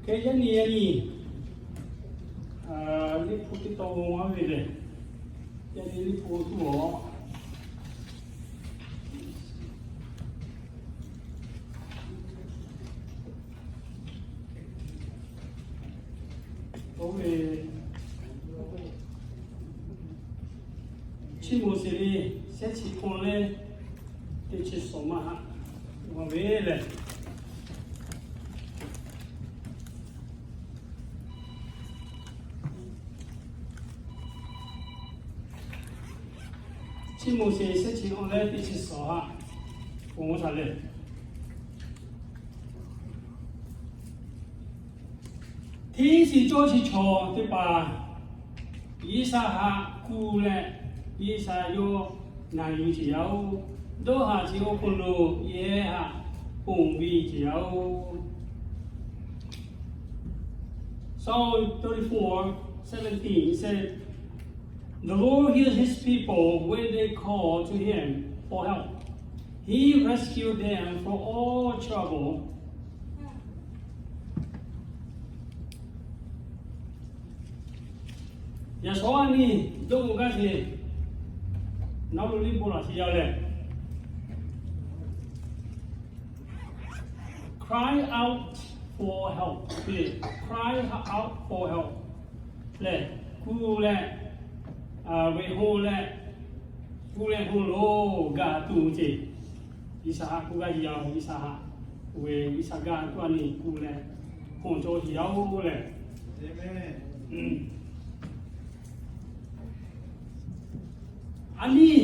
Hk'e yaˇ nyi yaˇ nyi, liꞈ hpu teˇ tawn g'aw ve lehˬ, yaˇ nyi liꞈ hpu tuˬ awˬ oˇ ve Chiˇ Moˍseˍ ve shehˉ chi awˬ leh teˇ chi suhˍ maˇ haꞈ g'a ve lehˬ, Chiˇ Moˍseˍ shehˉ chi awˬ leh teˇ chi suhˍ haꞈ k'oˆ taˍ leh, hteˇ shiˍ cawˇ chi chaw teˇ hpaˍ Yiˇsaˍ haꞈ kuˬ leh, Yiˇsaˍ yawˇ naˬ yuˬ ve ceˬ yaˇ oˬ, dawˇ haˍ chi awˬ hk'aw lo yehˇ haꞈ ponˬ ve ceˬ yaˇ oˬ. Psalm thirty-four seventeen said, The Lord hears his people when they call to him for help. He rescued them from all trouble. Yaꞈ shawˉ a nyi dawˇ k'o gaˇ sheˍ, nawˬ hui liꞈ bvuhꞈ laˬ sheˍ yaˇ lehˬ, cry out for help, cry out for help lehˬ, kuˬ leh, ve hoˆ leh, kuˬ leh hoˆ lo gaˬ tuˬ ceˬ. Yiˇsaˍ haꞈ kuˬ gaˇ sheˍ yaˇ, Yiˇsaˍ haꞈ ve Yiˇsaˍ gaˇ tuˬ a nyi kuˬ leh hoˆ cawˇ sheˍ yaˇ oˬ lehˬ, a nyi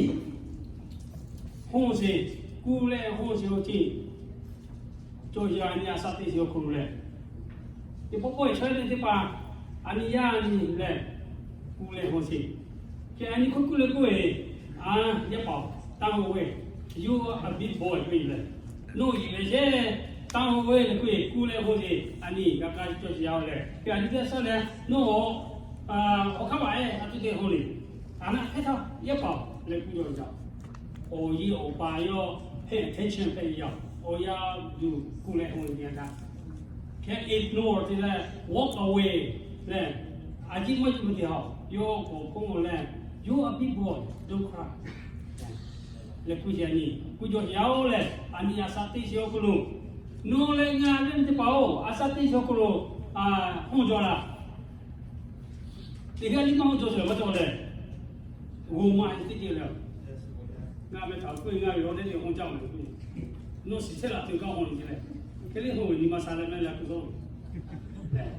hoˆ sheˍ, kuˬ leh hoˆ sheˍ awˬ ceˬ cawˇ sheˍ yaˇ, a nyi a shaꞈ teˇ sheˍ awˬ hk'aw lo lehˬ, teˇ pawˆ pawˆ e chaw yaˇ teˇ hpaˍ, a nyi yaˇ nyi lehˬ, kuˬ leh hoˆ sheˍ. Hk'e a nyi hk'oˆ kuˬ leh k'oˆ ve, a, yaˇ paˍ, taˇ hoˆ ve, you are a big boy k'oˆ ve lehˬ, nawˬ yiˬ ve sheˍ, taˇ hoˆ ve leh k'oˆ ve, kuˬ leh hoˆ sheˍ, a nyi g'a kaˇ cawˇ sheˍ yaˇ lehˬ. Hk'e a nyi teˇ shaˉ lehˬ, nawˬ awˬ hk'aˇ baˬ e a tuˬ te hoˆ le. A naˆ hk'e htaˇ yaˇ paˍ leh kuˬ cawˇ yaˇ, awˬ yiˇ awˬ pa yawˇ hehˆ hkehˉ chehˇ hpehꞈ ve yaˇ, awˬ yaˇ yuˬ kuˬ leh hoˆ ve teˇ yanˇ htaˇ, hk'e ignore te leh, walk away lehˬ, a ciˉ maˇ cuˇ ve teˇ ha, yawˇ k'awꞈ hk'oˆ leh, you are a big boy, don't cry leh kuˬ sheˍ a nyi, kuˬ cawˇ sheˍ yaˇ oˬ lehˬ, a nyi a shaꞈ teˇ sheˍ awˬ hk'aw lo, nawˬ leh ngaˬ leh teˇ hpaˍ oˬ, a shaꞈ teˇ sheˍ awˬ hk'aw lo hoˆ cawˇ laˇ. Teˇ g'aˇ liˇ maˇ hoˆ cawˇ sheˍ maˇ cawˇ lehˬ, g'oˇ maˇ teˇ ceuˬ lehˬ, ngaˬ meh htaꞈ k'oˆ ve, ngaˬ ve awˬ leh teˇ hoˆ caˇ maˬ k'oˆ, nawˬ shiˍ chehˇ laˬ tuˬ kaꞈ hoˆ le ce leh, hk'e le hoˆ ve nyi ma sha leh meh leh kuˬ dawˇ lehˬ,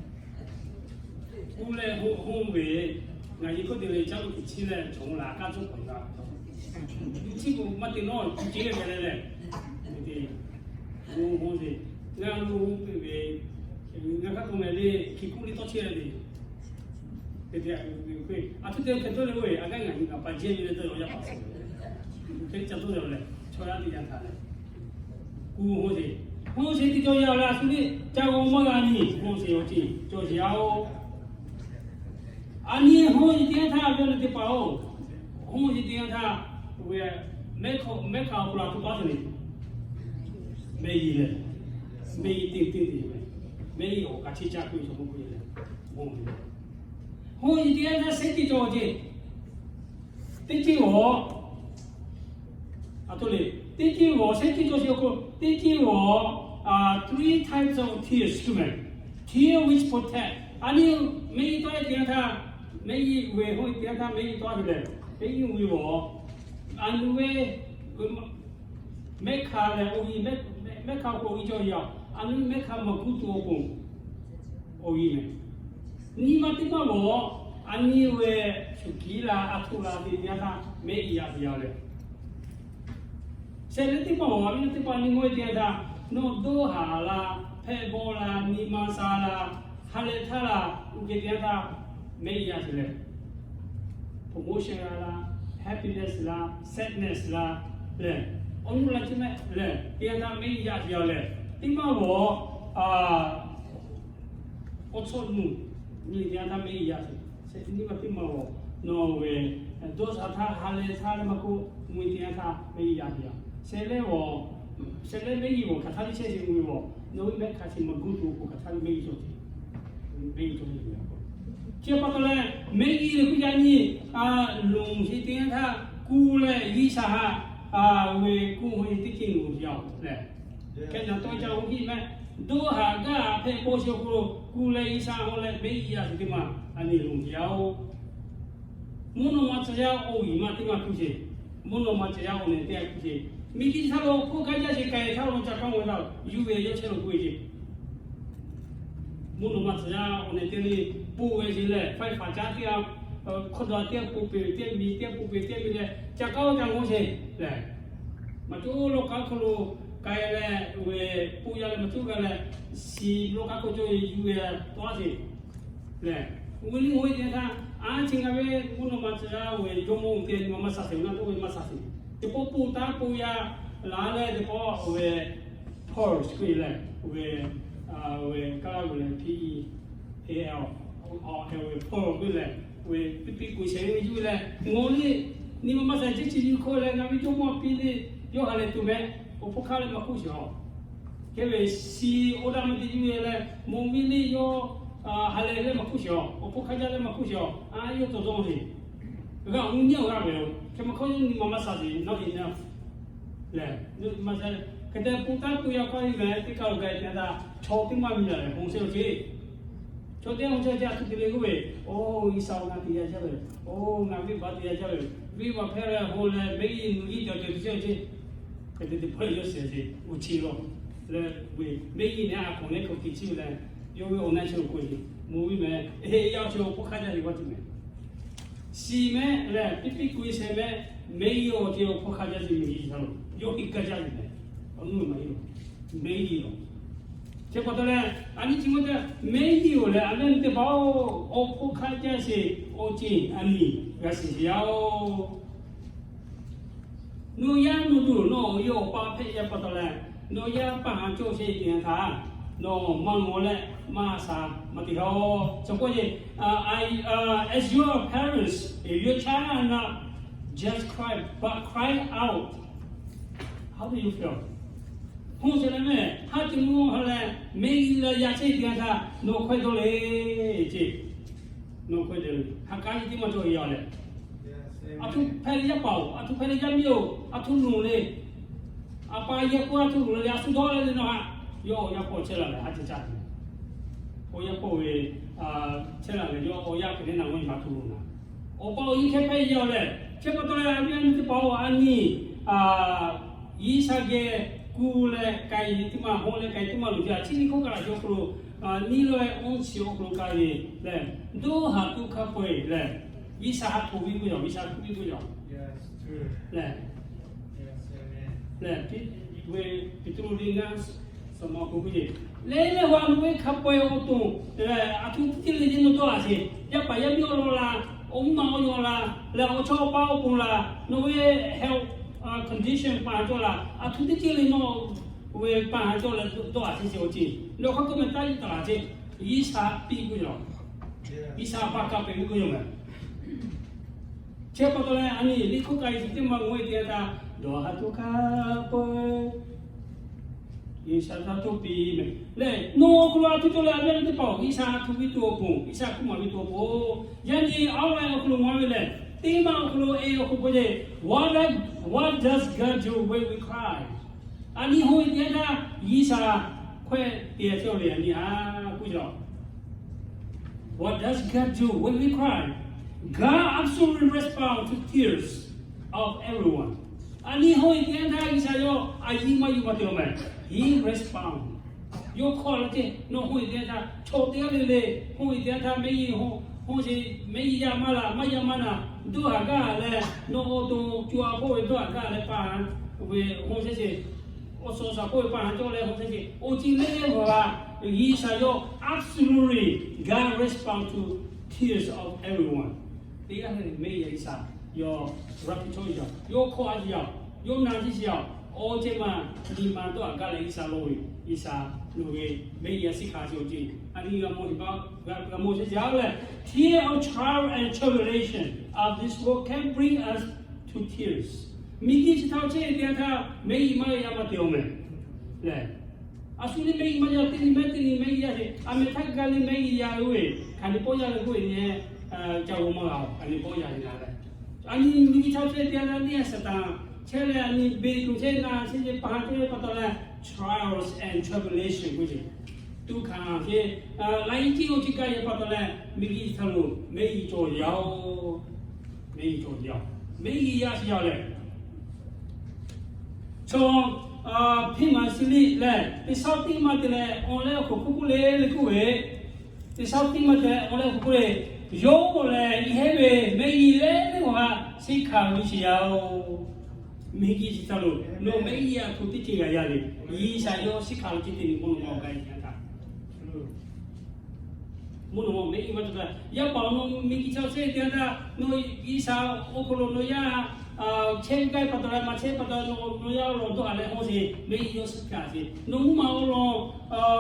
kuˬ leh hoˆ ve, ngaˬ hui k'oˆ te ve caˇ lo tuˬ chi leh cawˬ laˬ kaˇ cawˇ paˍ g'a, tuˬ chi k'o maˇ te nawˇ tuˬ ce ve hpehꞈ leh lehˬ, g'oˇ hoˆ sheˍ, ngaˬ lo piˇ ve, ngaˬ hk'a k'oˆ meh le, hkiˬ kuˆ liˇ tawˇ chehˇ ve le. Hk'e te, a htoꞈ te hk'e tawˇ le k'oˆ ve, a gaˇ ngaˬ hui kaꞈ pa jehˇ ve leh tawˇ yaw yaˇ paˍ suh, hk'e le ca tawˇ yaw leh, chaw yaˇ teˇ yanˇ htaꞈ lehˬ, kuˬ hoˆ sheˍ, hoˆ sheˍ teˇ cawˇ yaˇ leh a shu le, ca g'aw maˇ g'a nyi, hoˆ sheˍ awˬ ceˬ cawˇ sheˍ yaˇ oˬ. A nyi hoˆ sheˍ teˇ yanˇ htaˇ ve le teˇ hpaˍ oˬ, hoˆ sheˍ teˇ yanˇ htaˇ ve, mehˆ hk'aˆ awˬ hk'aw lo a htoꞈ pa te le, mehˆ yiˍ lehˬ, mehˆ yiˍ teˇ teˇ te ve, mehˆ yiˍ awˬ kaꞈ chi caˇ k'oˆ ve chaw k'oˆ k'oˆ ve lehˬ, hoˆ sheˍ teˇ yanˇ htaˇ shehˉ teˇ cawˇ awˬ ceˬ, teˇ ceˇ g'awˬ, a htoꞈ le, teˇ ceˇ g'awˬ shehˉ teˇ cawˇ sheˍ awˬ hk'aw lo teˇ ceˇ g'awˬ, three types of tears, tear which protect. A nyi mehˆ yiˍ tawˆ e teˇ yanˇ htaˇ, mehˆ yiˍ ve hoˆ teˇ yanˇ htaˇ mehˆ yiˍ tawˆ e lehˬ, mehˆ yiˍ ve g'awˬ, a nu ve mehˆ hk'a lehˬ awˬ yiˍ, mehˆ hk'a awˬ hk'aw lo awˬ yiˍ cawˇ yaˇ, a nu mehˆ hk'a maˇ kuˇ tuˬ awˬ pon awˬ yiˍ meh. Nyi ma teˇ maˇ g'awˬ, a nyi ve shuˍ kiˉ la a htoꞈ la te teˇ yanˇ htaˇ mehˆ yiˍ yaˇ te yaˇ lehˬ, shehˍ leh teˇ maˇ g'awˬ, a nyi teˇ maˇ nyi maˇ e teˇ yanˇ htaˇ, nawˬ dawˇ haˍ la, hpehꞈ bawˆ la, nyi ma sha la, ha lehˬ htaˇ la, oˇ hk'e teˇ yanˇ htaˇ mehˆ yiˍ yaˇ te lehˬ, promotion la la, happiness la, sadness la lehˬ, awˬ nuˇ la ce mehˆ lehˬ, teˇ yanˇ htaˇ mehˆ yiˍ yaˇ te yaˇ lehˬ, teˇ maˇ g'awˬ, awˬ tcuhˉ nuˬ nyi teˇ yanˇ htaˇ mehˆ yiˍ yaˇ te, shehˍ nyi ma teˇ maˇ g'awˬ, nawˬ ve dawˇ sha htaˇ ha lehˬ htaˇ leh maˇ k'oˆ, nyi teˇ yanˇ htaˇ mehˆ yiˍ yaˇ te yaˇ. Shehˍ leh g'awˬ, shehˍ leh mehˆ yiˍ g'awˬ hk'aˬ htaˇ le chehˇ sheˍ nyi ve g'awˬ, nawˬ ve mehˆ hk'a chi maˇ kuˇ tuˬ awˬ pon hk'aˬ htaˇ le mehˆ yiˍ cawˇ te Chi pa taw leh, mehˆ g'uˇ leh kuˇ yaˇ nyi, a, longˬ sheˍ teˇ yanˇ htaˇ, kuˬ leh G'uiˬsha haꞈ, a, ve kuˬ ve teˇ ceuˬ longˬ sheˍ yaˇ-oˬ lehˬ, hk'e naˬ tawˇ ca oˇ hiˆ mehˆ, doˇ haꞈ gaˇ haꞈ hpehꞈ paw sheˍ awˬ hk'aw lo kuˬ leh G'uiˬsha haꞈ leh mehˆ g'uˇ yaˇ sheˍ teˇ maˬ a nyi longˬ sheˍ yaˇ-oˬ. Mvuhˇ naw ma tcuh yaˇ awˬ yiˍ ma teˇ maˬ kuˬ sheˍ. Mvuhˇ naw ma tcuh yaˇ awˬ nehˬ teˇ g'aˇ kuˬ sheˍ. Miˬguiˬ chi htaˇ lo hk'oˆ gaˇ jaˇ sheˍ, k'ai htaˇ lo ca kaˇ maw htaˇ yuˬ ve yawˇ chehˇ lo k'oˆ ve ceˇ. Mvuhˇ naw ma tcuh yaˇ awˬ nehˬ teˇ g'aˇ le, po ve sheˍ lehˬ, faiˉ faˍ caˉ teˇ g'aˇ, hkawˇ daꞈ teˇ g'aˇ po peuˬ teˇ g'aˇ, miˬ teˇ g'aˇ po peuˬ teˇ g'aˇ ve leh, ca kaˇ lo ca maw sheˍ lehˬ, maˇ cawˬ lawˇ k'aˉ hk'aw lo k'ai leh, oˇ ve po yaˇ leh maˇ cawˬ gaˇ leh, shiˍ lawˇ k'aˉ hk'aw cawˬ ve yuˬ ve tawˇ sheˍ lehˬ, oˇ ve liˇ oˇ ve teˇ htaˇ, a chi ngaˬ ve mvuhˇ naw ma tcuh yaˇ ve jawˇmawˇ teˇ g'aˇ nyi ma maˇ sha sheˍ, naˆ tawˇ ve maˇ sha sheˍ. Teˇ pawˆ po taˉ po yaˇ la leh teˇ pawˆ oˇ ve pulse k'oˆ leh, oˇ ve, a, oˇ ve kaˇ laˇ ve leh P E A L, oˇ ve pulse k'oˆ leh, oˇ ve piˇ piˇ kuˬ shehˍ ve yuˬ leh, ngaˬ le, nyi ma maˇ sha ceˇ chi nyi hkawˇ leh ngaˬ ve jawˇmawˇ piˇ le, yawˇ ha lehˬ tuˬ meh, awˬ hpawˇ hk'aˇ leh maˇ hk'oˆ sheˍ-oˬ. Hk'e ve shiˍ awˬ daꞈ maˇ te yuˬ ve leh, mawˬ ve le yawˇ ha lehˬ leh maˇ hk'oˆ sheˍ-oˬ, awˬ hpawˇ hk'aˇ jaˇ leh maˇ hk'oˆ sheˍ-oˬ, a yawˇ tawˬ dawˇ ve g'a uˉ nyi awˬ g'aˇ ve-oˬ. Hk'e maˇ hk'awˇ nyi ma maˇ sha sheˍ, naˆ e naˆ lehˬ, maˇ sha. Hk'e te po taˉ po yaˇ k'aw e meh teˇ kaˇ lo ga e te htaˇ, chaw teˇ maˇ miˬ yaˇ lehˬ hon shehˇ-oˬ ceˇ. Chaw teˇ g'aˇ hon shehˇ ceˇ, a htoꞈ te le k'oˆ ve, oˇ, G'uiˬsha ngaˬ te yaˇ jaˇ ve, oˇ, ngaˬ venˇ baˆ te yaˇ jaˇ ve, venˇ baˆ hpehˇ leh hon leh mehˆ g'uˇ nuˬ g'uˇ cawˬ cawˬ te shehˇ-oˬ ceˇ. Hk'e te te hpawˇ yawˇ shehˍ sheˍ, oˇ chi lo leh, mehˆ g'uˇ nehˬ a hkawnˬ leh hkawꞈ kiˬ chi ve leh, yawˇ ve awˬ naˆ chi lo k'oˆ ve, mawˬ ve meh, eˬ, yaˇ chi awˬ hpawˇ hk'aˇ jaˇ ve g'a tuˬ meh. Shiˍ meh lehˬ, piˇ piˇ kuˬ shehˍ meh, mehˆ g'uˇ awˬ ceh awˬ hpawˇ hk'aˇ jaˇ ve mehˬ G'uiˬsha lo, yawˇ hui gaˇ jaˇ ve meh, awˬ nuˇ maˇ heˆ lo, mehˆ g'uˇ lo. Chi pa taw leh, a nyi chi mawˇ te, mehˆ g'uˇ-oˬ lehˬ, a mehˆ teˇ hpaˍ-oˬ, awˬ hpawˇ hk'aˇ jaˇ sheˍ awˬ ceuˬ a nyi g'a shiˍ sheˍ yaˇ-oˬ. Nawˬ yaˇ nawˬ duˬ nawˬ awˬ e awˬ pa hpehꞈ yaˇ pa taw leh, nawˬ yaˇ pa haˍ cawˇ sheˍ teˇ yanˇ htaˇ, nawˬ maˇ ngawˬ leh maˇ sha maˇ te haw. Chi k'oˆ ve, as your parents, if your child are not, just cry, but cry out. How do you feel? Hon shehˍ leh meh, ha te mvuhˇ ha leh, mehˆ g'uˇ leh yaˇ chehˇ teˇ yanˇ htaˇ nawˬ hkawehˇ dawˇ le ceˇ. Nawˬ hkawehˇ dawˇ le. Ha k'aˉ nyi teˇ maˇ cawˬ ve yaˇ leh, a htoꞈ hpehꞈ le yaˇ paˍ-oˬ, a htoꞈ hpehꞈ le yaˇ miˇ-oˬ, a htoꞈ lonˍ le. A pa yehˬ k'o a htoꞈ lonˍ le, a shu dawˇ le le nawˬ haꞈ. Yawˇ awˬ yaˇ paw chehˇ la leh ha te caˇ tuˬ, awˬ yaˇ paw ve chehˇ la leh yawˇ awˬ yaˇ hpehꞈ le naˬ g'awˇ nyi ma htoꞈ lonˍ naˍ. Awˬ pa awˬ e hk'e hpehꞈ yaˇ leh, chi pa taw leh a viˉ a nyi teˇ hpaˍ-oˬ, a nyi G'uiˬsha geh kuˬ leh k'ai teˇ maˇ, hawˆ leh k'ai teˇ maˇ loˬ jaˇ. Chi nyi hkawˇ kaꞈ laˬ jaw awˬ hk'aw lo, nyi lawˬ-e awˬ chi awˬ hk'aw lo k'ai ve lehˬ, doˇ haˍ tuˬ hk'a peu-eˬ lehˬ, G'uiˬsha haꞈ htoꞈ ve k'oˆ yaˇ, G'uiˬsha htoꞈ ve k'oˆ yaˇ lehˬ, lehˬ, Peˍtruˆ liˇ ngaˇ suhˍ ma awˬ hk'aw lo k'oˆ ve, lehˬ lehˬ, nawˬ ve hk'a peu-eˬ awˬ to, a htoꞈ teˇ ceuˬ le le nawˬ dawˇ haˍ sheˍ. Yaˇ paˍ yaˇ miˇ awˬ lawn la, awˬ mvuhˇ ma awˬ lawn la, leh awˬ chawˇ paˇ awˬ pon la, nawˬ ve health condition pa haˍ cawˇ la, a htoꞈ teˇ ceuˬ le nawˬ ve pa haˍ cawˇ leh dawˇ haˍ sheˍ sheˍ awˬ ceuˬ nawˬ hk'a peu-eˬ taˇ yuˬ taˍ laˬ ceˇ. G'uiˬsha piˇ k'oˆ yaˇ, G'uiˬsha pa kaˇ peuˬ ve k'oˆ yaˇ meh. Chi pa taw leh a nyi liꞈ hkawˇ k'ai chi teˇ maˇ ngawˬ-e teˇ yanˇ htaˇ, doˇ haˍ tuˬ hk'a peu-eˬ G'uiˬsha htaꞈ htoˆ piˇ meh lehˬ, nawˬ awˬ hk'aw lo a htoꞈ cawˬ leh a viˉ a nyi teˇ hpaˍ-oˬ, G'uiˬsha htoꞈ piˇ tuˬ awˬ pon, G'uiˬsha hkuˇ maˍ piˇ tuˬ awˬ pon, yaˇ nyi awˬ lawn awˬ hk'aw lo ngawˬ ve lehˬ, teˇ maˇ awˬ hk'aw lo e awˬ hk'aw lo k'oˆ ve, what does, what does God do when we cry? A nyi hoˆ ve teˇ yanˇ htaˇ G'uiˬsha hkawehˇ te chehˇ-oˬ le, a nyi a k'oˆ yaˇ. What does God do when we cry? God absolutely responds to tears of everyone. A nyi hoˆ ve teˇ yanˇ htaˇ G'uiˬsha yawˇ a yiˇ maˇ yuˬ maˇ te-oˬ meh. He responds. Yawˇ hkawˇ la ceˇ, nawˬ hoˆ ve teˇ yanˇ htaˇ chaw teˇ g'aˇ le le, hoˆ ve teˇ yanˇ htaˇ mehˆ g'uˇ hoˆ, hoˆ sheˍ mehˆ g'uˇ yaˇ maˇ la, maˇ yaˇ maˇ na, doˇ haˍ gaˇ leh, nawˬ awˬ to co a hk'oˆ ve doˇ haˍ gaˇ leh pa haˍ ve hoˆ sheˍ sheˍ, awˬ suhˍ shaˍ hk'oˆ ve pa haˍ cawˇ leh hoˆ sheˍ sheˍ, awˬ ceuˬ le le g'awˬ la, G'uiˬsha yawˇ absolutely, God responds to tears of everyone. Teˇ g'aˇ le le mehˆ g'uˇ yaˇ G'uiˬsha yawˇ raˇ piˇ cawˇ yaˇ, yawˇ hkawˇ a yaˇ, yawˇ na ciˇ shiˍ yaˇ, awˬ ceuˬ maˇ nyi ma dawˇ haˍ gaˇ leh G'uiˬsha lo ve, G'uiˬsha lo ve, mehˆ g'uˇ yaˇ shiˍ hk'a cawˇ ceˇ. A nyi g'a mawˬ sheˍ jaˇ leh, tear of trial and tribulation of this world can bring us to tears. Miˬguiˬ chi htaꞈ chehˇ ve teˇ yanˇ htaˇ mehˆ g'uˇ maˇ g'a maˇ te-oˬ meh lehˬ, A shu le mehˆ g'iˇ maˇ yaˇ, teˇ nyi mehˆ teˇ nyi mehˆ g'iˇ yaˇ sheˍ, a mehˍ htaˇ ga le mehˆ g'iˇ yaˇ ve, hk'aˬ nyi pawˆ yaˇ ve k'oˆ ve nyi, ca g'aw maˇ g'a-oˬ, hk'aˬ nyi pawˆ yaˇ ve la leh. A nyi miˬ guiˬ chaw chehˇ te la neˇ a Saˍtanˍ chehˇ leh a nyi beˬ tuˬ chehˇ na chehˇ ve pa ha te ve pa taw leh, trials and tribulation k'oˆ ve, tuꞈ hkanˍ ve, laiˉ ciˉ oˇ chi gaˇ ve pa taw leh miˬ guiˬ chaw lo mehˆ g'iˇ cawˬ yaˇ-oˬ, mehˆ g'iˇ cawˬ yaˇ, mehˆ g'iˇ yaˇ sheˍ yaˇ leh Chaw, hpeˇ maˍ shiˍ liˇ lehˬ, teˇ shaˉ teˇ maˇ te leh awˬ leh awˬ hk'aw hk'oˆ k'oˆ le le k'oˆ ve, teˇ shaˉ teˇ maˇ te leh awˬ leh awˬ hk'aw k'oˆ le, yawˇ k'o lehˬ, yehˇ ve mehˆ g'iˇ leh teˇ g'aˇ haꞈ shiˉ hkanˍ ve sheˍ yaˇ-oˬ. Miˬ guiˬ chi htaꞈ lo nawˬ mehˆ g'iˇ a htoꞈ teˇ ceuˬ g'a yaˇ le, G'uiˬ sha yawˇ shiˉ hkanˍ ve ce te miˬ mvuhˇ naw ma awˬ ga e yaˇ htaˇ mvuhˇ naw ma mehˆ g'iˇ maˇ te htaˇ, yaˇ paˍ awˬ nawˬ miˬ guiˬ chaw chehˇ te htaˇ, nawˬ G'uiˬ sha awˬ hk'aw lo nawˬ yaˇ chehˇ gaˇ ve pa taw leh maˇ chehˇ pa taw, nawˬ yaˇ awˬ lawn dawˇ haˍ leh hawˇ sheˍ, mehˆ g'iˇ yawˇ shiˉ hkanˍ sheˍ. Nawˬ mvuhˇ maˬ awˬ lawn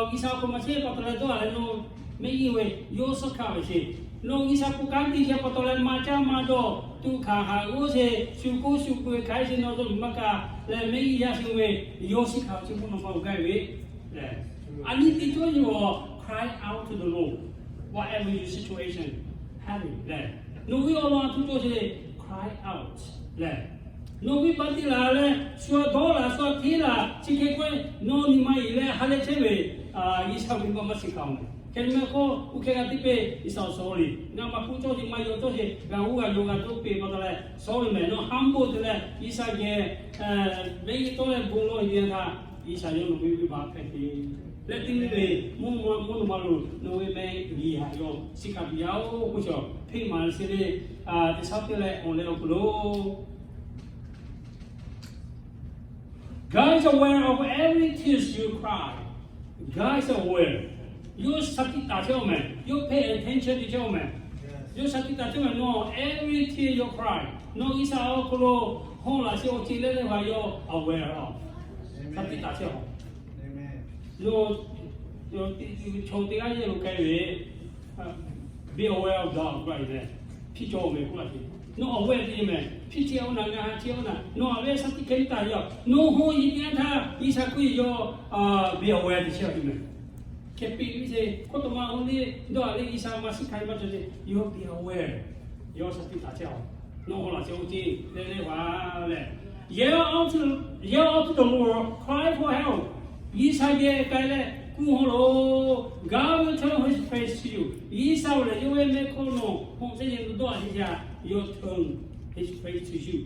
G'uiˬ sha awˬ hk'aw maˇ chehˇ pa taw leh dawˇ haˍ leh nawˬ mehˆ g'iˇ ve yawˇ shiˉ hkanˍ ve sheˍ. Nawˬ G'uiˬ sha k'oˆ kanˉ te chehˇ pa taw leh maˇ caˇ maˇ dawˇ tuꞈ hkanˍ haꞈ g'awˇ sheˍ, shu k'oˆ shu peuˬ hk'aiˉ sheˍ, nawˬ dawˇ maˇ kaꞈ leh mehˆ g'iˇ yaˇ sheˍ ve, yawˇ shiˉ hkanˍ ve ce mvuhˇ naw ma awˬ ga e ve le. A nyi teˇ cawˇ yawˇ cry out to the Lord, whatever your situation, ha le. Nawˬ ve awˬ lawn a htoꞈ cawˇ sheˍ, cry out le. Nawˬ ve baˬ te laˬ leh shu a dawˇ laˬ, shu a hteˇ laˬ, chi hk'e k'oˆ ve, nawˬ nyi ma e leh ha leh chehˇ ve, G'uiˬ sha ve maˇ maˇ shiˍ hkanˍ-oˬ mehˍ. Hk'e te maˇ k'oˆ, oˇ hk'e g'a te peuˬ, G'uiˬ sha sorry, ngaˬ maˇ k'oˆ cawˇ sheˍ, maˇ yaw cawˇ sheˍ, g'a oˇ g'a yaw g'a dawˇ peuˬ pa taw leh sorry mehˍ. Nawˬ humble te leh G'uiˬ sha geh mehˆ g'iˇ tawˆ leh bon lawˬ ve htaˇ, G'uiˬ sha yawˇ nawˬ ve venˇ baˆ hpehꞈ te leh teˇ nyi ve mvuhˇ naw ma lo nawˬ ve mehˆ g'iˇ haꞈ yawˇ shiˉ hkanˍ tuˬ yaˇ-oˬ k'oˆ ve, hpeˇ maˍ shiˍ liˇ teˇ shaˉ teˇ leh awˬ leh awˬ hk'aw lo God is aware of every tears you cry. God is aware. Yawˇ sha tiꞈ taˍ chehˇ-oˬ mehˍ. Yawˇ pay attention te chehˇ-oˬ mehˍ. Yawˇ sha tiꞈ taˍ chehˇ mehˍ. Nawˬ every tear you cry, nawˬ G'uiˬ sha awˬ hk'aw lo hawˇ laꞈ sheˍ awˬ ceuˬ leh leh haꞈ yawˇ awˬ ve a sha tiꞈ taˍ chehˇ-oˬ. Nawˬ chaw teˇ g'aˇ yehˬ lo k'ai ve, be aware of God k'oˆ a ve lehˬ, hpiˇ cawˇ mehˍ k'oˆ a ve, nawˬ awˬ ve te mehˍ, hpiˇ chehˇ-oˬ naˍ, ngaˬ ha chehˇ-oˬ naˍ, nawˬ awˬ ve sha tiꞈ hkeh taˍ ve yoˬ. Nawˬ hawˇ yeˬ teˇ yanˇ htaˇ G'uiˬ sha k'oˆ ve yawˇ be aware te chehˇ ve mehˍ. Hkeh piˇ ve ce, hkawˇ taw ma hawˇ le, dawˇ haˍ leh G'uiˬ sha maˇ shiˉ hkanˍ ve maˇ cawˬ ce, yawˇ be aware, yawˇ sha tiꞈ taˍ chehˇ-oˬ. Nawˬ hawˇ laꞈ sheˍ awˬ ceuˬ leh leh haꞈ lehˬ, yell out to, yell out to the Lord, cry for help. G'uiˬ sha geh k'ai leh kuˬ hawˇ loˬ. God will turn his face to you. G'uiˬ sha lehˬ yawˇ ve mehˆ hkawˇ nawˬ hawˇ chehˇ leh dawˇ haˍ sheˍ yaˇ, yawˇ turn his face to you.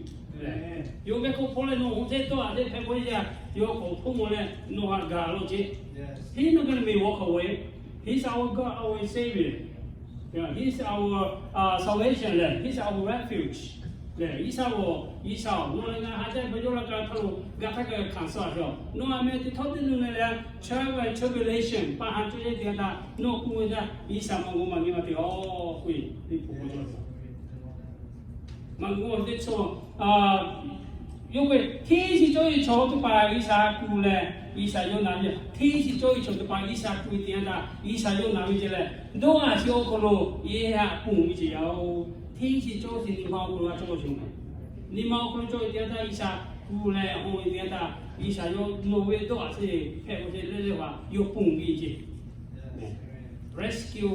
Yawˇ mehˆ hkawˇ hpawˇ leh nawˬ hawˇ chehˇ dawˇ haˍ leh hpehꞈ k'oˆ yaˇ, yawˇ k'awꞈ hpawˇ mawˬ leh nawˬ haꞈ gaˬ law ce. He's not gonna be walk away. He's our God, our Savior. He's our salvation lehˬ, He's our refuge lehˬ, G'uiˬ sha-oˬ, G'uiˬ sha-oˬ, nawˬ leh ngaˬ ha jaˇ ve yawˇ laˇ ka htaˇ lo g'a htaˇ kaꞈ hkanˍ suh a ve yoˬ. Nawˬ aˬ meh te htawˇ teˇ nu leh leh, trial and tribulation pa ha cawˇ yehˇ te htaˇ, nawˬ kuˬ ve htaˇ G'uiˬ sha maˇ g'awˇ maˇ nyi ma te awˬ k'oˆ ve, teˇ hpu k'oˆ cawˇ ve maˇ g'awˇ teˇ chaw yawˇ k'oˆ ve, hteˇ chi cawˇ ve chaw teˇ hpaˍ G'uiˬ sha kuˬ leh, G'uiˬ sha yawˇ na ve, hteˇ chi cawˇ ve chaw teˇ hpaˍ G'uiˬ sha kuˬ ve te htaˇ, G'uiˬ sha yawˇ na ve ce lehˬ, dawˇ haˍ chi awˬ hk'aw lo yehˇ haꞈ ponˬ ve ce yaˇ-oˬ. Hteˇ chi cawˇ ve nyi ma awˬ hk'aw lo g'a cawˇ ve ce mehˍ. Nyi ma awˬ hk'aw lo cawˇ ve te htaˇ G'uiˬ sha kuˬ leh awˬ ve te htaˇ, G'uiˬ sha yawˇ nawˬ ve dawˇ haˍ chi hpehꞈ k'o ce leh leh haꞈ yawˇ ponˬ ve ce. Rescue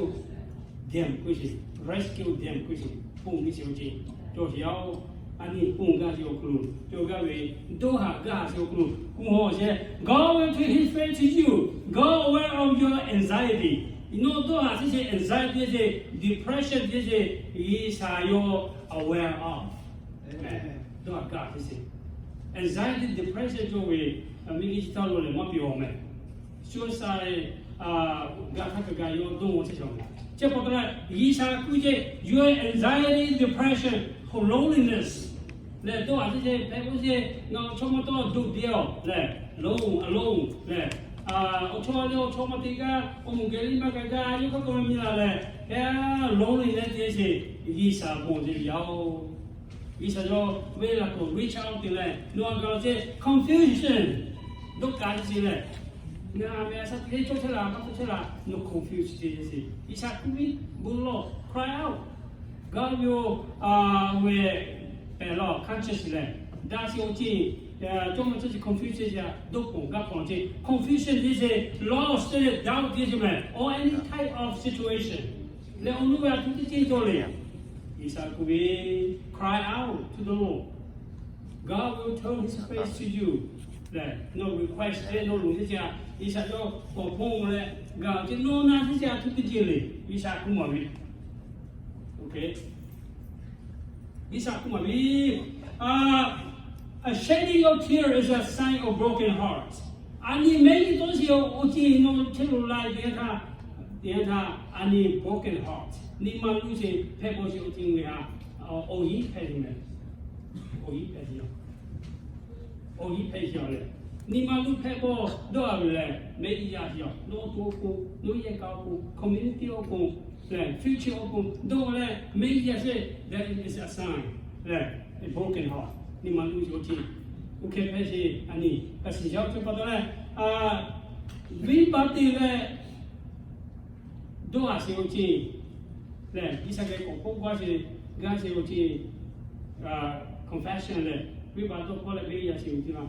them k'oˆ sheˍ, rescue them k'oˆ sheˍ, ponˬ ve ce awˬ ceuˬ cawˬ sheˍ yaˇ-oˬ. A nyi ponˬ gaˇ ve awˬ hk'aw lo cawˬ gaˇ ve, dawˇ haˍ gaˇ ve awˬ hk'aw lo kuˬ hawˇ sheˍ. God will turn his face to you. God aware of your anxiety. Nawˬ dawˇ haˍ chi ce anxiety ce, depression ce ce, G'uiˬ sha yawˇ aware of. Dawˇ haˍ gaˇ ce ce, anxiety, depression cawˬ ve, miˬ guiˬ chi htaˇ lo lehˬ maˇ piˇ-oˬ mehˍ. Suicide gaˬ htaˇ kaꞈ gaˬ yawˇ dawˇ mawˬ chehˇ cawˬ mehˍ. Chi pa taw leh G'uiˬ sha k'oˆ ce, your anxiety, depression, or loneliness lehˬ, dawˇ haˍ ce ce hpehꞈ k'o ce, ngaˬ awˬ chawˇ maˇ tawˇ doꞈ deˇ-oˬ lehˬ, alone, alone lehˬ, awˬ chawˇ leh awˬ chawˇ maˇ te gaˇ, awˬ moˍ geh liˇ maˇ gaˬ gaˇ, yawˇ hk'aˇ k'awꞈ maˇ miˬ la lehˬ, hk'e loneliness ce ce, G'uiˬ sha ponˬ ce yaˇ-oˬ. G'uiˬ sha yawˇ ve laꞈ k'awꞈ reach out te leh, nawˬ a gaˬ la ce confusion dawˇ kaꞈ ce lehˬ, ngaˬ meh a sha teˇ cawˇ chehˇ laˬ, maˇ cawˇ chehˇ laˬ, nawˬ confuse te ce. G'uiˬ sha k'oˆ ve, bon lawˬ, cry out. Gaˇ ve-oˬ, ve pehˬ lawˬ conscience lehˬ, daꞈ sheˍ awˬ ceuˬ Jawˇmawˇ chi confusion ya, dawˇ ponˬ gaˇ ponˬ ce, confusion ce, lost ce, doubt ce meh, or any type of situation. Leh awˬ nuˇ ve a htoꞈ teˇ ceuˬ cawˬ le. G'uiˬsha k'oˆ ve, cry out to the Lord, God will turn His face to you. Leh nawˬ request ce, nawˬ loˬ teˇ ceuˬ a, G'uiˬsha yawˇ k'awꞈ ponˬ leh gaˬ ce, nawˬ na teˇ ceuˬ a htoꞈ teˇ ceuˬ le. G'uiˬsha k'oˆ maˍ ve, G'uiˬsha k'oˆ maˍ ve, shedding your tear is a sign of broken heart. A nyi mehˉ nyi tawˇ sheˍ awˬ ceuˬ nawˬ chehˇ lo la ve teˇ yanˇ htaˇ, teˇ yanˇ htaˇ a nyi broken heart, nyi ma luˇ sheˍ hpehꞈ bawˬ sheˍ awˬ ceuˬ ve htaꞈ awˬ hinˉ hpehꞈ ve meh. Awˬ hinˉ hpehꞈ ve yoˬ. Awˬ hinˉ hpehꞈ ve yoˬ leh, nyi ma luˇ hpehꞈ bawˬ dawˇ a ve leh mehˆ g'uˇ yaˇ ve yoˬ. Nawˬ awˬ to awˬ pon, nawˬ yehˬ kaꞈ awˬ pon, community awˬ pon, leh future awˬ pon dawˇ leh mehˆ g'uˇ yaˇ sheˍ, that is a sign leh, broken heart, nyi ma luˇ sheˍ awˬ ceuˬ. Oˇ hk'e hpehꞈ sheˍ a nyi, a shiˍ yaˇ oˇ hk'e pa taw leh, venˇbaˆ te leh dawˇ a sheˍ awˬ ceuˬ leh, G'uiˬsha geh k'awꞈ k'oˆ gaˇ sheˍ, gaˇ sheˍ awˬ ceuˬ, confession leh, venˇbaˆ dawˇ hpawˇ leh mehˆ g'uˇ yaˇ sheˍ awˬ ceuˬ ma,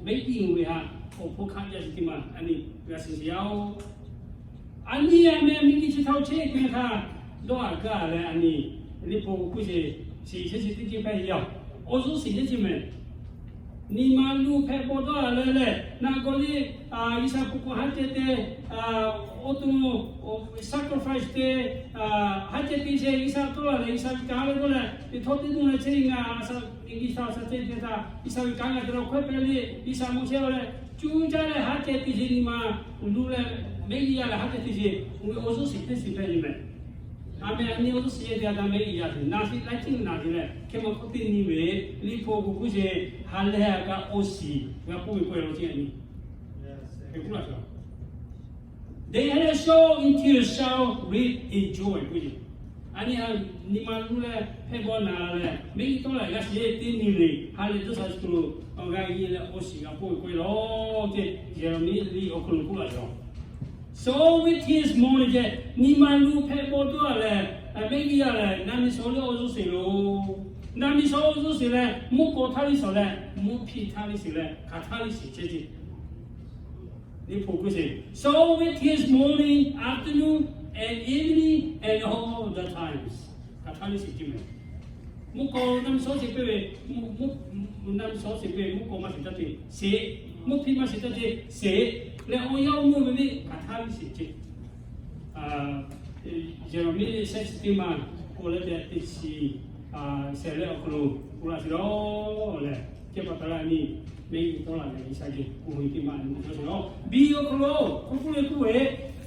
mehˆ g'uˇ ve htaꞈ awˬ hpawˇ hk'aˆ jaˇ sheˍ teˇ ma a nyi, g'a shiˍ shiˍ yaˇ oˬ. A nyi a meh miˬguiˬ chi htaꞈ chehˇ ve htaꞈ dawˇ a gaˇ leh a nyi, liꞈ hpu k'oˆ sheˍ, shiˍ chehˇ chi teˇ ceuˬ hpehꞈ ve yoˬ. Awˬ zuhˇ shiˍ chehˇ chi meh. Nyi ma luˇ hpehꞈ bawˬ dawˇ a leh leh, naˬ gawˬ le, G'uiˬsha pon k'o haˉ ceh te, oˇ to, sacrifice te, haˉ ceh te sheˍ, G'uiˬsha tawˇ la leh G'uiˬsha ve kanˉ leh dawˇ leh, teˇ htawˇ teˇ nuˇ leh chehˇ ve ngaˬ, G'uiˬsha shaˍ ceh te htaꞈ G'uiˬsha ve kanˉ ngaˬ te la hkawehˇ pehˇ le, G'uiˬsha maˇ chehˇ a leh, cuˇ caˇ leh haˉ ceh te sheˍ nyi ma luˇ leh, mehˆ g'uˇ yaˇ leh haˉ ceh te sheˍ, oˇ ve awˬ zuhˇ shiˍ teˇ shiˍ hpehꞈ ve meh. A meh a nyi awˬ zuhˇ shiˍ yehˇ te a taˇ mehˆ g'uˇ yaˇ te naˬ shiˍ laiˉ ceuˬ naˬ shiˍ leh, hk'e ma hk'oˆ teˇ nyi ve, liꞈ hpu k'oˆ sheˍ, ha lehˬ a kaꞈ awˬ shiˍ g'a k'oˆ ve k'oˆ e lo ceh a nyi. Hk'e k'oˆ laˇ sheˍ. They that sow in tears shall reap in joy k'oˆ ve. A nyi a, nyi ma luˇ leh hpehꞈ bawˬ naˬ leh mehˆ g'uˇ tawˇ leh g'a shiˍ teˇ nyi le, ha lehˬ dawˇ sha shu lo awˬ g'a nyi leh awˬ shiˍ g'a k'oˆ ve k'oˆ e lo ceh, Yeˍraˍmiˆ liꞈ awˬ hk'aw lo k'oˆ laˇ sheˍ. Sow with tears mourning ceh, nyi ma luˇ hpehꞈ bawˬ dawˇ a leh, mehˆ g'uˇ yaˇ leh naˬ miˬ shawˍ leh awˬ zuhˇ shiˍ lo, naˬ miˬ shawˍ awˬ zuhˇ shiˍ leh mvuhˇ k'aw htaˇ liˇ shawˍ leh mvuhˇ hpiˇ htaˇ liˇ shiˍ leh hk'aˬ htaˇ liˇ shiˍ chehˇ ce. Liꞈ hpu k'oˆ sheˍ, sow with tears mourning afternoon and evening and all the times. Hk'aˬ htaˇ liˇ shiˍ ce meh. Mvuhˇ k'aw naˬ miˬ shawˍ shiˍ piˇ ve, mvuhˇ, naˬ miˬ shawˍ shiˍ piˇ ve mvuhˇ k'aw maˇ shiˍ taˇ te sheˍ, mvuhˇ hpiˇ maˇ shiˍ taˇ te sheˍ, leh awˬ yanˇ oˇ mvuhˇ ve ve hk'aˬ htaˇ liˇ shiˍ ce. Yeˍraˍmiˆ shehˆ chi teˇ ma k'oˆ leh te teˇ chi shehˍ leh awˬ hk'aw lo k'oˆ laˇ sheˍ lawˬ lehˬ, ceh pa taw leh a nyi, mehˆ g'uˇ tawˇ la leh G'uiˬsha geh k'oˆ ve teˇ ma a nyi k'oˆ laˇ sheˍ lawˬ. Biˇ awˬ hk'aw lo k'oˆ k'oˆ le k'oˆ ve,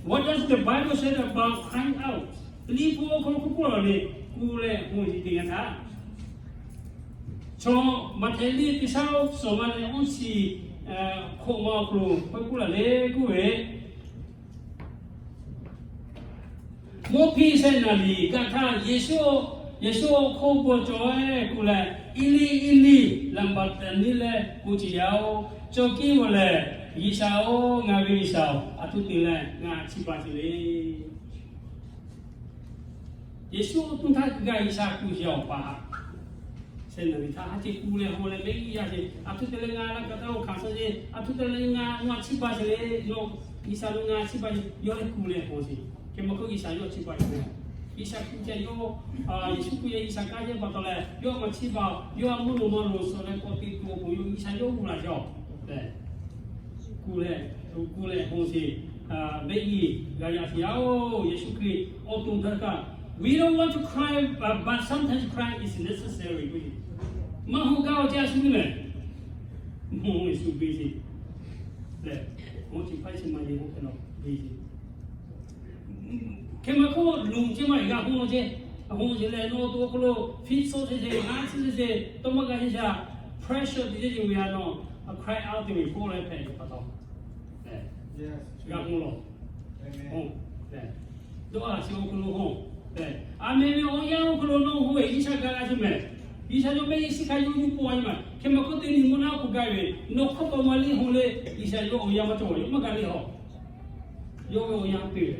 what does the Bible say about crying out? Liꞈ hpu awˬ hk'aw lo k'oˆ k'oˆ laˇ le, k'oˆ leh k'oˆ ve teˇ yanˇ htaˇ, chaw Maꞈhtehˍ liꞈ teˇ shaˉ shawˍ ma leh awˇ chi hk'oˆ ma awˬ hk'aw lo k'oˆ k'oˆ laˇ le k'oˆ ve, mvuhˇ hpiˇ shehˆ naˍ riˍ gaˬ htaˇ, Yeˍsuˆ, Yeˍsuˆ awˬ hk'oˆ bawˬ cawˬ e k'oˆ leh, Eˇliˇ, Eˇliˇ, laˍmaˍ taˍniˆ leh k'oˆ ce yaˇ oˬ. Cawˬ kiˇ ve lehˬ, G'uiˬsha oˬ, ngaˬ ve G'uiˬsha oˬ, a htoꞈ te leh ngaˬ chiˇ baˬ ce le. Yeˍsuˆ awˬ to htaˇ g'a G'uiˬsha kuˬ yaˇ awˬ pa shehˆ naˍ riˍ htaˇ haˉ ceh kuˬ leh haw leh mehˆ g'uˇ yaˇ ce, a htoꞈ te leh ngaˬ laꞈ kaꞈ taˇ lo hkanˍ suh ce, a htoꞈ te leh ngaˬ ngaˬ chiˇ baˬ ce le, nawˬ G'uiˬsha lo ngaˬ chiˇ baˬ ce, yawˇ leh kuˬ leh haw ce. Hk'e ma hk'oˆ G'uiˬsha yawˇ chiˇ baˬ ce. G'uiˬsha kuˬ ce yawˇ, Yeˍsuˆ kuˬ yaˇ G'uiˬsha kaˇ ce pa taw leh, yawˇ maˇ chiˇ baˬ, yawˇ a mvuhˇ naw ma lo suh leh k'awꞈ te tuˬ awˬ pon yawˇ G'uiˬsha yawˇ g'uˇ laˬ ce. Kuˬ leh, kuˬ leh haw ce, mehˆ g'uˇ g'a yaꞈ ce yaˇ oˬ, Yeˍsuˆ Hkriꞈ awˬ to htaˇ kaꞈ, we don't want to cry, but sometimes crying is necessary k'oˆ ce. Maˇ haw gaˇ awˬ ce a shu mehˬ. Mvuhˇ Yeˍsuˆ ve ce lehˬ, awˬ ceuˬ hpaˇ chi ma ye k'oˆ hk'e la ve ce. Hk'e ma hk'oˆ lo ce maˇ g'a haw ce, haw ce leh nawˬ awˬ to awˬ hk'aw lo hpiˇ suh ce ce, haˉ suh ce ce, tawˇ maˇ g'a ce ce, pressure te ce ce ve a nawˬ, cry out te ve k'oˆ leh hpehꞈ ve pa taw, g'a haw lawˬ. Dawˇ a chi awˬ hk'aw lo haw. A meh ve awˬ yanˇ awˬ hk'aw lo nawˬ haw ve G'uiˬsha gaˬ la ce mehˬ. G'uiˬsha yawˇ mehˆ g'uˇ shiˉ hk'a yawˇ yuˬ pon a ce mehˬ. Hk'e ma hk'oˆ te nyi mvuhˇ naw k'oˆ gaˇ ve, nawˬ hk'aw taw ma liˇ haw leh G'uiˬsha yawˇ awˬ yanˇ maˇ cawˬ, yawˇ maˇ gaˬ liˇ haw. Yawˇ ve awˬ yanˇ te ve.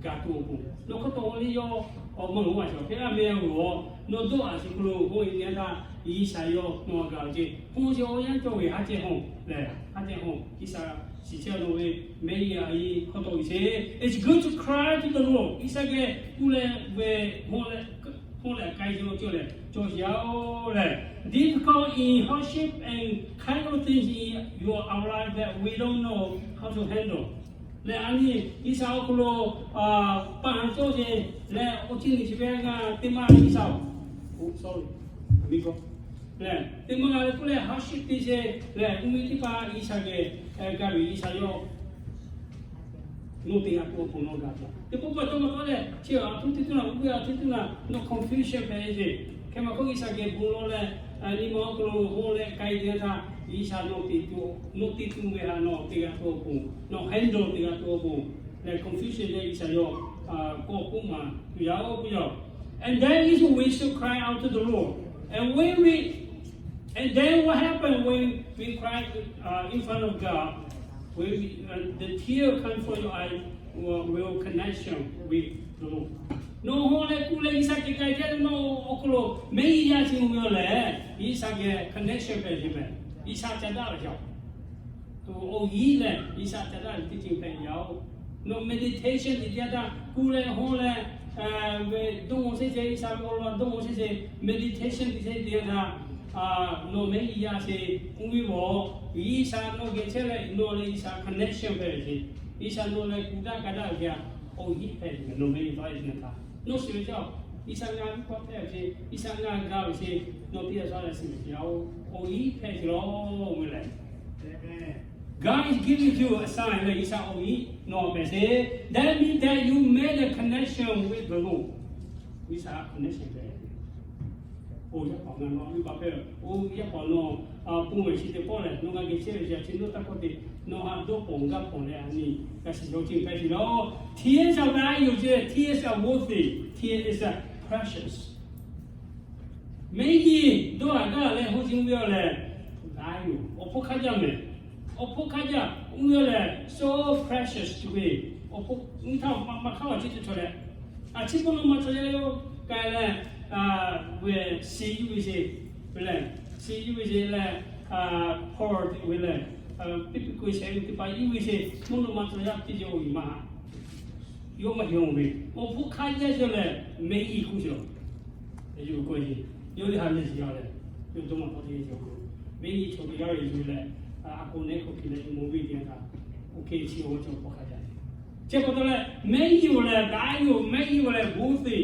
g'a tuˬ awˬ pon, nawˬ hk'aw taw le yawˇ awˬ meuˇ lonˉ a shaˍ hk'e a meh a loˬ, nawˬ dawˇ a shiˍ hk'aw lo bon e nyi a htaˇ, G'uiˬsha yawˇ nawˬ g'a ve ceˇ. Hk'oˆ ce awˬ yanˇ cawˇ ve haˉ cehˇ hawˇ lehˬ, haˉ cehˇ hawˇ G'uiˬsha shiˍ chehˇ nawˬ ve mehˆ a i hk'aw taw ve ce. It's good to cry to the Lord. G'uiˬsha geh kuˇ leh ve hawˇ leh k'ai ce lo cawˬ leh cawˬ yaˇ oˬ lehˬ, difficult in hardship and kind of things in your our life that we don't know how to handle. Lehˬ a nyi G'uiˬsha awˬ hk'aw lo pa haˍ cawˇ ce lehˬ, awˬ ceuˬ nyi chi ve ngaˬ teˇ maˇ G'uiˬsha oˬ, sorry, a mi k'o, lehˬ teˇ maˇ ngaˬ leh kuˇ leh hardship te ce lehˬ, mvuhˇ miˬ teˇ hpaˍ G'uiˬsha geh gaˇ ve G'uiˬsha yawˇ nawˬ te g'a tuˬ awˬ pon nawˬ g'a tuˬ. Teˇ pawˆ pawˆ tawˇ ma tawˇ lehˬ, chi a htoˇ teˇ tuˇ naˬ, uˇ ve a htoˇ teˇ tuˇ naˬ, nawˬ confusion hpehꞈ ce. Hk'e maˬ k'oˆ G'uiˬsha geh bon lawˬ leh, nyi ma awˬ hk'aw lo hawˇ leh k'ai te htaˇ, G'uiˬsha nawˬ te tuˬ, nawˬ te tuˬ ve htaꞈ nawˬ te g'a tuˬ awˬ pon, nawˬ handle te g'a tuˬ awˬ pon, lehˬ confusion leh G'uiˬsha yawˇ kawˆ k'oˆ maˍ tuˬ yaˇ oˬ k'oˆ yaˇ. And then is we should cry out to the Lord. And when we, and then what happened when we cry in front of God? When we, the tear come from your eye, will connection with the Lord. Nawˬ hawˇ leh kuˇ leh G'uiˬsha geh k'ai te nawˬ awˬ hk'aw lo mehˆ yaˇ ce ve yoˬ lehˬ, G'uiˬsha geh connection hpehꞈ ce mehˍ. G'uiˬsha ca daˆ ve yaˇ oˬ, awˬ yiˉ lehˬ G'uiˬsha ca daˆ ve teˇ ceuˬ hpehꞈ yaˇ oˬ. Nawˬ meditation te te htaˇ kuˇ leh hawˇ leh ve dawˇ mawˬ shehˍ ce, G'uiˬsha ve awˬ lawn dawˇ mawˬ shehˍ ce, meditation te shehˍ te htaˇ nawˬ mehˆ yaˇ ce, oˇ ve awˬ G'uiˬsha nawˬ geh chehˇ leh nawˬ leh G'uiˬsha connection hpehꞈ ve ce. G'uiˬsha nawˬ leh kuˬ daꞈ ka daꞈ ve htaꞈ awˬ yiˉ hpehꞈ ve nawˬ mehˆ yaˇ te htaˇ, nawˬ shiˍ ve ca G'uiˬsha ngaˬ ve kawˆ hpehꞈ ve ce, G'uiˬsha ngaˬ ga ve ce, nawˬ teˇ g'aˇ sha leh shiˍ ve ce, awˬ yiˉ hpehꞈ ce lawˬ ve lehˬ. God is giving you a sign leh G'uiˬsha awˬ yiˉ nawˬ hpehꞈ ce. That means that you made a connection with the Lord. G'uiˬsha connection hpehꞈ ve. Oˇ yaˇ paˍ ngaˬ nawˬ ve baˬ hpehꞈ, oˇ yaˇ paˍ nawˬ pon ve chi teˇ pawˆ lehˬ, nawˬ g'a geh chehˇ ve yaˇ chi nawˬ taˇ kawˆ te, nawˬ haꞈ dawˇ pawˬ gaˇ pawˬ leh a nyi g'a shiˍ yaw ce hpehꞈ ce lawˬ. Tears are valuable, tears are worthy, tears are precious. Mehˆ yiˇ dawˇ haˍ gaˇ leh hawˇ ce ve yoˬ lehˬ, valuable, awˬ hpfuhˇ hk'aˇ jaˇ mehˍ. Awˬ hpfuhˇ hk'aˇ jaˇ, oˇ ve yoˬ lehˬ so precious to me. Awˬ hpfuhˇ nyi htaˇ maˇ hk'aˇ a ciˉ cawˬ leh, a ciˉ mvuhˇ naw ma cawˬ yaˇ yoˬ k'ai leh, ve shiˍ yuˬ ve ce, ve lehˬ, shiˍ yuˬ ve ce leh, pearl ve lehˬ, piˇ piˇ k'oˆ ve shehˍ ve teˇ hpaˍ yuˬ ve ce, mvuhˇ naw ma cawˬ yaˇ teˇ ceuˬ oˇ ve maˇ yawˇ maˇ heˆ ve, awˬ hpfuhˇ hk'aˇ jaˇ ce lehˬ mehˆ yiˇ k'oˆ ce. Yawˇ k'oˆ ve, yawˇ teˇ ha lehˬ shiˍ yaˇ lehˬ, yawˇ dawˇ maˇ tawˆ teˇ ceuˬ k'o, mehˆ yiˇ chaw teˇ g'aˇ ve yuˬ leh, a k'o nehˉ hk'oˆ hk'e leh yuˬ mawˬ ve teˇ yanˇ htaˇ, oˇ hk'e chi awˬ cawˬ hpfuhˇ hk'aˇ jaˇ. Chi pa taw leh mehˆ yiˇ oˬ lehˬ valuable, mehˆ yiˇ oˬ lehˬ worthy,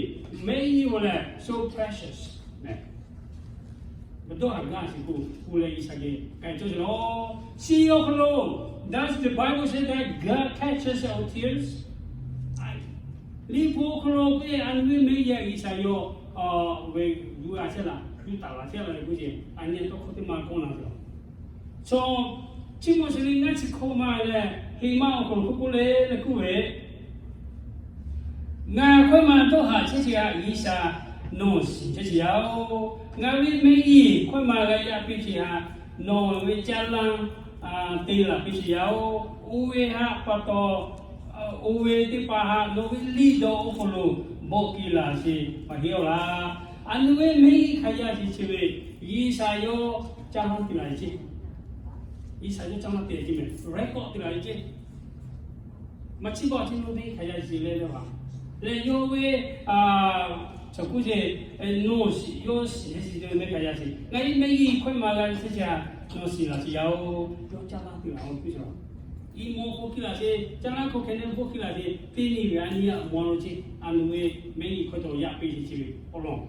mehˆ yiˇ oˬ lehˬ so precious mehˍ. Dawˇ haˍ gaˇ shiˍ k'o, oˇ leh G'uiˬsha geh k'ai cawˇ ce lawˬ. Chi awˬ hk'aw lo, does the Bible say that God catches our tears? Liꞈ hpu awˬ hk'aw lo k'oˆ ve, a nyi ve mehˆ yaˇ G'uiˬsha yawˇ ve g'uˇ a chehˇ laˬ, g'uˇ taˍ laˬ chehˇ laˬ ve k'oˆ ce, a nyi tawˇ hkawˇ teˇ ma kawˇ na ve yoˬ. Chaw, Tiˆmoˍteˍ liꞈ ngaˇ chi hkawˇ ma leh, heˍ ma awˬ hk'aw lo k'oˆ k'oˆ le leh k'oˆ ve, Ngaˬ hkawˇ ma dawˇ haˍ chehˇ ce htaꞈ G'uiˬsha nawˬ shiˍ chehˇ ce yaˇ oˬ. Ngaˬ ve mehˆ yiˇ hkawˇ ma g'a yaˇ piˇ ce htaꞈ nawˬ ve caˇ lanˇ te laˬ piˇ ce yaˇ oˬ. Oˇ ve htaꞈ pa taw, oˇ ve teˇ hpaˍ htaꞈ nawˬ ve liꞈ dawˬ awˬ hk'aw lo bawˆ piˇ laˬ ce maˇ heˆ laˇ. A nyi ve mehˆ yiˇ hk'a yaˇ ce chi ve G'uiˬsha yawˇ caˇ lanˇ te laˬ ce. G'uiˬsha yawˇ caˇ lanˇ te ce mehˍ, record te laˬ ce. Maˇ chiˇ baˬ chi nawˬ ve hk'a yaˇ ce leh leh a leh yawˇ ve, chaw kuˇ ce, nawˬ shiˍ, yawˇ shiˍ ce ve mehˆ hk'a yaˇ ce. Ngaˬ ve mehˆ yiˇ hkawˇ ma g'a chehˇ ce htaꞈ nawˬ shiˍ laˬ ce yaˇ oˬ. Yawˇ caˇ lanˇ te laˬ oˬ piˇ ce. Iˉ mawˇ hk'oˆ hkiˇ laˬ ce, caˇ lanˇ hk'oˆ hkeh neˇ hk'oˆ hkiˇ laˬ ce, teˇ nyi ve a nyi a mawˬ lo ce, a nawˬ ve mehˆ yiˇ hkawˇ taw yaˇ piˇ ce chi ve awˬ lawn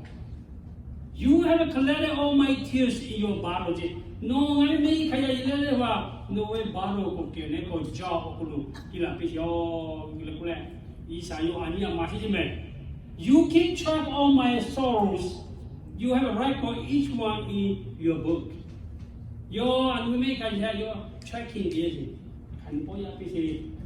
You have collected all my tears in your bottle ce. Nawˬ ngaˬ ve mehˆ yiˇ hk'a yaˇ ce leh leh a, nawˬ ve bottle k'o kehˬ neˇ k'o jar awˬ hk'aw lo hkiˇ laˬ piˇ ce yoˬ. K'oˆ leh, G'uiˬsha yawˇ a nyi a maˍ ce ce mehˍ. You keep track of my sorrows. You have record each one in your book. Yawˇ a nawˬ ve mehˆ yiˇ hk'a yaˇ yawˇ tracking te ce. Hk'aˬ nyi pawˆ yaˇ piˇ ce,